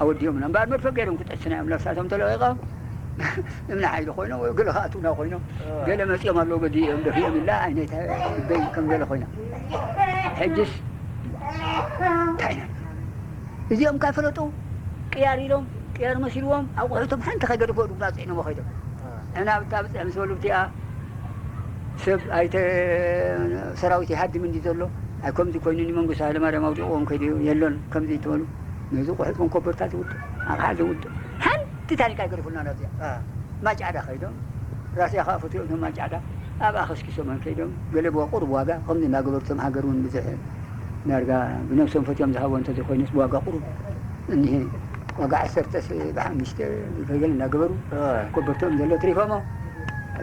ኣወዲኦምና። እምበኣር መድፈ ገይሮም ክጥሕሱና እዮም፣ ነፍሳቶም ተለቒቖም። እምኒ ሓይሊ ኮይኖም፣ ወይ ገለ ክኣትዉና ኮይኖም። ገለ መጺኦም ኣለዉ፣ በዚ እዮም ደፊኦም ኢላ፣ ዓይነይ ተ-፣ ልበይ ከም ገለ ኮይና። ሕጅስ፣ እንታይ ኢና? እዚኦም ካይፈለጡ፣ ቅያር ኢሎም፣ ቅያር መሲልዎም፣ ኣቑሑቶም ሓንቲ ከይገደፉ ኣእዱግና ጽዒኖሞ ከይዶም። ንሕና ኣብታ ብጽሕ ምስ በሉ፣ ብቲኣ ሰብ ኣይተ-፣ ሰራዊት ይሃድም እንዲ ዘሎ፣ ኣይ ከምዚ ኮይኑ ንመንግስቱ ሃይለማርያም ኣውዲቕዎም ከይዱ የሎን ከምዚ ትበሉ፣ ነዚ ቁሑት መንኮበርታት ይውድእ፣ ኣቕሓ ዝውድእ፣ ሓንቲ ታኒካ ኣይገደፉልና ናብዚኣ። አ። ማጫዳ ከይዶም፣ ራስያ ከኣ ፈትዮም እቶም ማጫዳ፣ ኣብኣ ከስኪሶም ከይዶም፣ ገለ ብዋ-፣ ቁሩብ ዋጋ፣ ከምዚ እናገበሩ እቶም ሃገር እውን ብዙሕ ዳርጋ ብነብሶም ፈትዮም ዝሃብዎ እንተዘይኮይኑስ ብዋጋ ቁሩብ እኒሄ፣ ዋጋ ዓሰርተ ስ-፣ ብሓሙሽተ ገለ እናገበሩ አ። ኮበርቶም ዘሎ ትሪፎሞ፣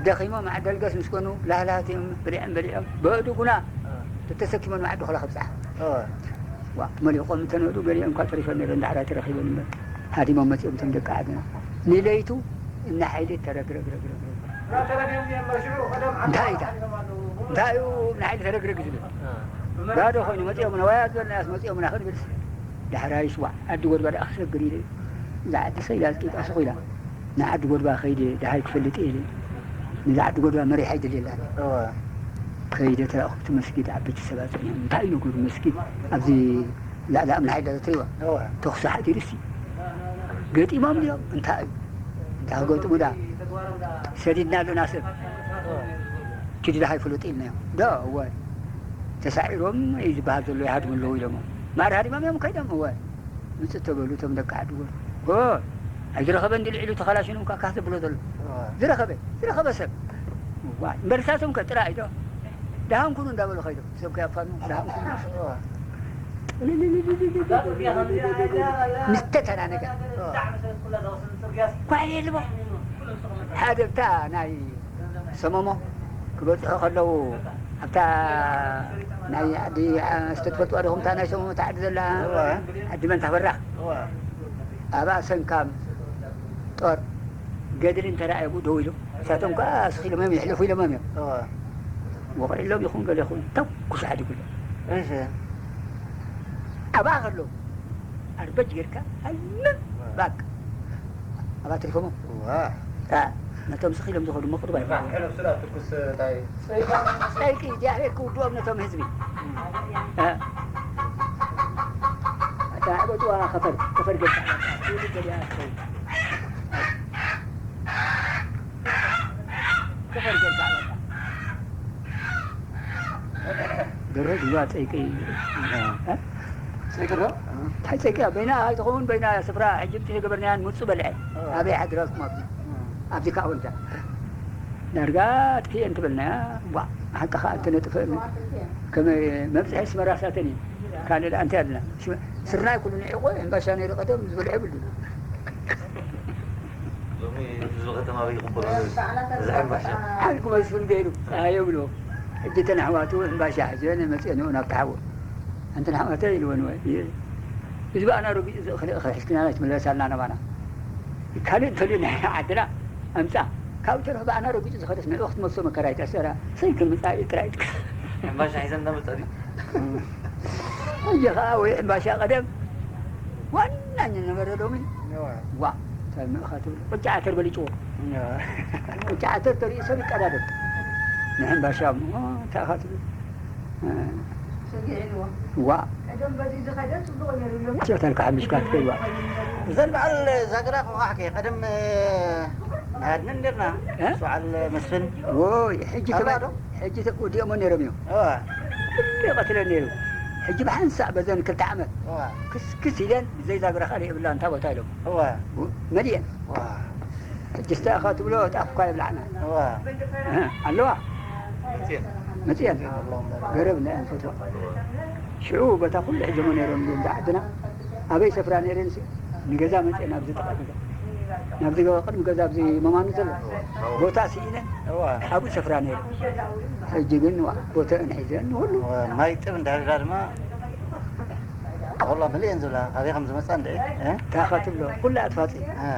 ደኺሞም፣ ዓደልገስ ምስ ኮኑ፣ ላህላሃት እዮም፣ ብሊዖም በሊዖም፣ በእዱጉና አ። ተተሰኪሞም ዓዲ ኾላ ከብጽሓ። አ። ዋ፣ መሊቖም እንተነዱ፣ ገሊኦም እኳ ተሪፈን ነይረን፣ ዳሕራይ ተረኺበን እምበር፣ ሃዲሞም መጺኦም እቶም ደቂ ዓድና። ንለይቱ እና ሓይሊ ተረግረግረግረግረግ። እንታይ እታ? እንታይ እዩ ንሓይሊ ተረግረግ ዝብል? ባዶ ኮይኑ መጺኦምና፣ ዋያ ዝበልናያስ መጺኦምና ክንብልስ፣ ዳሕራይስ ዋዕ፣ ዓዲ ጎድባ ደኣ ክሰግር ኢለ። እዛ ዓዲ ሰ ኢላ፣ ቂጣ ሱቕ ኢላ። ንዓዲ ጎድባ ከይደ፣ ደሃይ ክፈልጥ ኢለ። ነዛ ዓዲ ጎድባ መሪሓ ይደልየላ። እወ። ከይደ ተራእኹ እቲ መስጊድ ዓበይቲ ሰባት ጸኒሖም። እንታይ እዩ ነገሩ መስጊድ? ኣብዚ ላዕሊ ኣብ ንሓይሊ ትሪእዋ? እወ። ተኹሲ ሓዲሩሲ። ገጢሞም ድዮም? እንታይ እዩ? እንታይ ክገጥሙ ዳ? ሰዲድና ኣለና ሰብ። እወ። ኪዱ ደሃይ ፍለጡ ኢልናዮም። ዶ፣ እወ። ተሳዒሮም እዩ ዝበሃል ዘሎ፣ ይሃድሙ ኣለዉ ኢሎሞ። ማዕረ ሃዲሞም እዮም ከይዶም፣ እወ። ምጽእ ተበሉ እቶም ደቂ ዓዲ ጎል። ኦ፣ ኣይዝረኸበ እንዲ ልዒሉ ተኸላሽኑ እኳ ካህ ዘብሎ ዘሎ። እወ። ዝረኸበ፣ ዝረኸበ ሰብ። ዋይ፣ እምበር እሳቶም ከ ጥራይ ዶ? ደሃን ኩኑ እንዳበሉ ከይዶም። ሰብ ከያፋኑ፣ ደሃን ኩኑ። እወ። ምስ ተተናነገ። እወ። ኳዕ የልቦ። ሓደ ብታ ናይ ሰመሞ ክበጽሑ ከለዉ፣ ኣብታ ናይ ዓዲ፣ ኣስተ ትፈልጥዋ ዲኹም? እታ ናይ ሰመሞ እታ ዓዲ ዘላ እወ። ዓዲ መን ታፈራ? እወ። ኣብኣ ሰንካም ጦር ገድሊ እንተረኣየ ብኡ ደው ኢሉ፣ ንሳቶም ከኣ ስኽ ኢሎም እዮም፣ ይሕለፉ ኢሎም እዮም። እወ። ወቕዒሎም ይኹን ገለ ይኹን፣ ተኩስ ሓዲጉሎም። እሺ። ኣብኣ ከለዉ ኣርበጅ ጌርካ፣ ሃልም፣ ባክ። ኣብኣ ተሪፎሞ። እዋ። ታ፣ ነቶም ስኽ ኢሎም ዝኸዱ እሞ ቅሩብ ኣይኮኑን። ሕሉፍ ስላ ትኩስ ታይ? ጸይቂ፣ እግዚኣብሔር ክውድኦም ነቶም ህዝቢ። እም። እ። እታ ዕበጥዋ ከፈር፣ ከፈር ገልጻ፣ ገሊኣ ትኸውን። ከፈር ገልጻ፣ በቃ። ደርሆ ዝብላ ጸይቂ። እ? ጸይቂ ዶ? እንታይ ጸይቂ? በይና ኣይትኸውን፣ በይና ስፍራ ሕጂ ብቲ ዝገበርናያ ንውጹ በልዐ። እ። ኣበይ ሓድራትኩም ኣብዚ? እ። ኣብዚ ከዓ ወልዳ። ዳርጋ ኣጥፊኤን ትበልናያ። ቧ፣ ሓቂ ከዓ እንተነጥፈ ከመይ መብጽሒ ኣስመራ ሳተን እዩ። ካልእ ደኣ እንታይ ኣለና? ሽ-፣ ስርናይ ኩሉ ንዒቑ፣ ሕምባሻ ነይሩ ቀደም ዝበልዐ የብሉን። ሎሚ ህዝቢ ከተማ ኣበይ ይቕበሎ ነይሩ? እዚ ሕምባሻ። ሓልኩ መስፍን ገይሩ፣ ጸሃየ ብሎ። ሕጂ እተን ኣሕዋቱ ሕምባሻ ሒዘን መጺአን ናብቲ ሓዊ። ኣንተን ኣሕዋተይ ኢልወን፣ ወይ፣ እዚ ብኣና ረጊጹ ዝእኽል እኽሊ ሒዝክና ኣይትምለሳልና ናባና። ካልእ እንተልዩ ናይ ዓድና ኣምጻ። ካብኡ ተረፈ ብኣና ረጊጹ ዝኸደስ ንዕኡ ክትመልሶ መከራ ኣይትእሰራ። ሰይክን ምጻእ እዩ ጥራይ። ሕምባሻ ሒዘን እናመጻ ድዩ? ሕጂ ኸኣ ወይ ሕምባሻ ቀደም ዋና ነበረ ሎሚ። እዋ። ዋ፣ እንታይ ምእኻ ትብል? ቁጫ ዓተር በሊጭዎ። እዋ። ቁጫ ዓተር ተርእዩ ሰብ ይቀዳደም። ንሕምባሻ እሞ እንታይ ኢኻ ትብል? እ። ስግዒ ኢልዎ። ዋ። ቀደም በዚ ዝኸደ ጽቡቕ ነይሩ ሎሚ። ጨታልካ ሓሚሽካ ትከይዋ። እዘን በዓል ዛግራ ቆቓሕ ከ ቀደም፣ እ፣ ኣድነን ነርና። እ? በዓል መስፍን። ዎይ፣ ሕጂ ኣባ ተመ-፣ ዶ? ሕጂ ተ-፣ ወዲኦሞ ነይሮም እዮም። እዋ። ኩሉ ይቐትለን ነይሩ። ሕጂ ብሓንሳእ በዘን ክልተ ዓመት እዋ። ክስክስ ኢለን ብዘይ ዛግራ ካልእ የብላ እንታ ቦታ ኢሎም። እዋ። ው-፣ መሊኤን። ዋ። ሕጂ እስተ ኢኻ ትብሎ ጣፍ እኳ የብልዓና። እዋ። እ፣ ኣለዋ። መጽኤን። መጽኤን። ኣላሁም ባሪክ። ገረብ ናይ ኣንፈትዋ። ሽዑ በታ ኩሉ ሒዞሞ ነይሮም እዮም ዝዓድና። ኣበይ ሰፍራ ነይረን ሲ? ንገዛ መጽኤን ኣብዚ ጥቓ ገዛ። ናብዚ ገ-፣ ቅድሚ ገዛ ኣብዚ መማኑ ዘሎ ቦታ ስኢነን እዋ። ኣብኡ ሰፍራ ነይረን። ሕጂ ግን ዋ፣ ቦተአን ሒዘን ንኹሉ። እዋ፣ ማይ ጥብ እንዳበላ ድማ ወላ መሊኤን ዝብላ ካበይ ከም ዝመጻ እንድዒ፣ እ? ታኻ ትብሎ፣ ኩላ ኣትፋጺ። እ።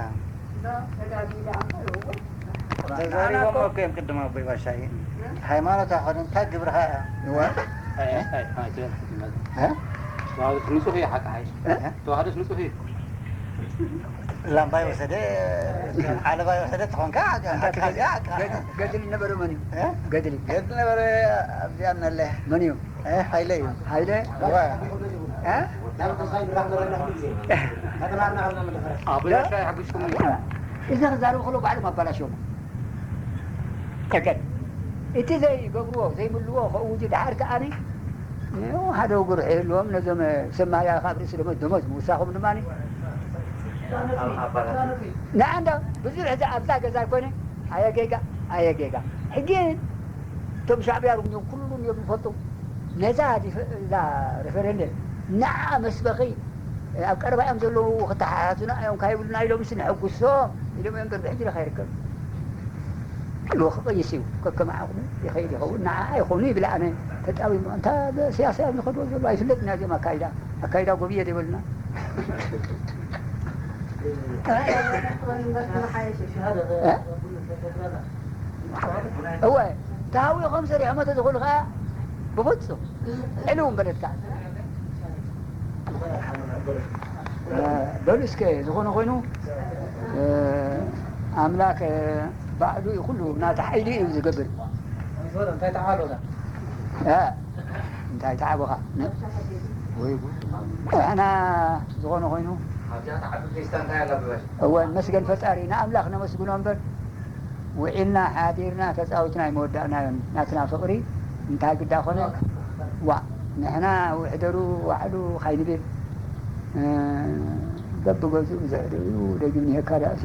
ተዛሪቦም እኮ እዮም ቅድም ኣቦይ ባሻይ። ሃይማኖት ኣይኮነን፣ እንታይ ግብርኻ እያ? እዋ። ኣይ፣ ኣይ፣ ኣይ፣ ኣይ፣ እ? ተዋህዶስ ንጹህ እዩ፣ ሓቂ ሓቂ። እ? ተዋህዶስ ንጹህ እዩ። ላምባ ይወሰደ፣ ዓለባ ይወሰደ ትኾንካ፣ ኣንታ ትኸዚኣ፣ ገድሊ ነበረ መን እዩ? እ? ገድሊ። ገድሊ ነበረ ኣብዚኣ እናለ። መን እዩ? እ፣ ሃይለ እዩ። ሃይለ? እወ። እ? ኣቦ ያሻ ይሓግዝኩም እዩ። እዚ ክዛረቡ ከለዉ ባዕሎም ኣባላሽዮም። ተገን። እቲ ዘይገብርዎ፣ ዘይምልዎ ከእውጁ ደሓር ከኣኒ፣ ሓደ ጉርሒ ይህልዎም፣ ነዞም ሰብ ማያ ካብ ርእሲ ደሞዝ፣ ደሞዝ ምውሳኹም ድማ ንዓ እንዳ ብዙሕ እዚ ኣብዛ ገዛ ኣይኮነ፣ ኣየ ጌጋ፣ ኣየ ጌጋ። ሕጂ እቶም ሻዕብያ ርጉም እዮም፣ ኩሉ እዮም ዝፈልጡ። ነዛ ሪፈ-፣ እዛ ሪፈረንደም ንዓ መስበኺ ኣብ ቀረባ እዮም ዘለዉ፣ ክተሓሓዙና እዮም፣ ካይብሉና ኢሎም ንሕጉሶም ኢሎም እዮም እምበር ብሕጂ ኢኻ ይርከብ። ኢሉ ክቕይስ እዩ። ከከም ዓቕሙ ይኸይድ ይኸውን። ንዓ ኣይኾኑ ይብል ኣነ ተጣዊሙ። እንታ ብስያሳይ ኣብ ዝኸድዎ ዘሎ ኣይፍለጥን እያ እዚኦም ኣካይዳ። ኣካይዳ ጎብየ ዘይበሉና። እ? እወ፣ ተሃዊኾም ሰሪሖም እንተዝኾኑ ኸዓ ብፍጹም ዕልው ምበለትካ። እ፣ በሉ እስከ ዝኾነ ኮይኑ፣ እ፣ ኣምላክ፣ እ፣ ባዕሉ እዩ ኩሉ ናቲ ሓይሊ እዩ ዝገብር። እንታይ ተዓሎና? እ፣ እንታይ ተዓበኻ? ን-፣ ወይ ጉድ። ንሕና ዝኾነ ኮይኑ ኣብዚኣ ተዓቢ ፌስታ እንታይ ኣላ ብባሽ? እወ፣ መስገን ፈጣሪ፣ ንኣምላኽ ነመስግኖ እምበር፣ ውዒልና ሓዲርና ተጻዊትና ኣይመወዳእናዮን። ናትና ፍቕሪ እንታይ ግዳ ኾነ? ዋእ፣ ንሕና ውሕደሩ ዋዕሉ ካይንብል፣ እ፣ በብገዝኡ ብዘዕደዩ ደጊም ንሄካ ዳእሲ።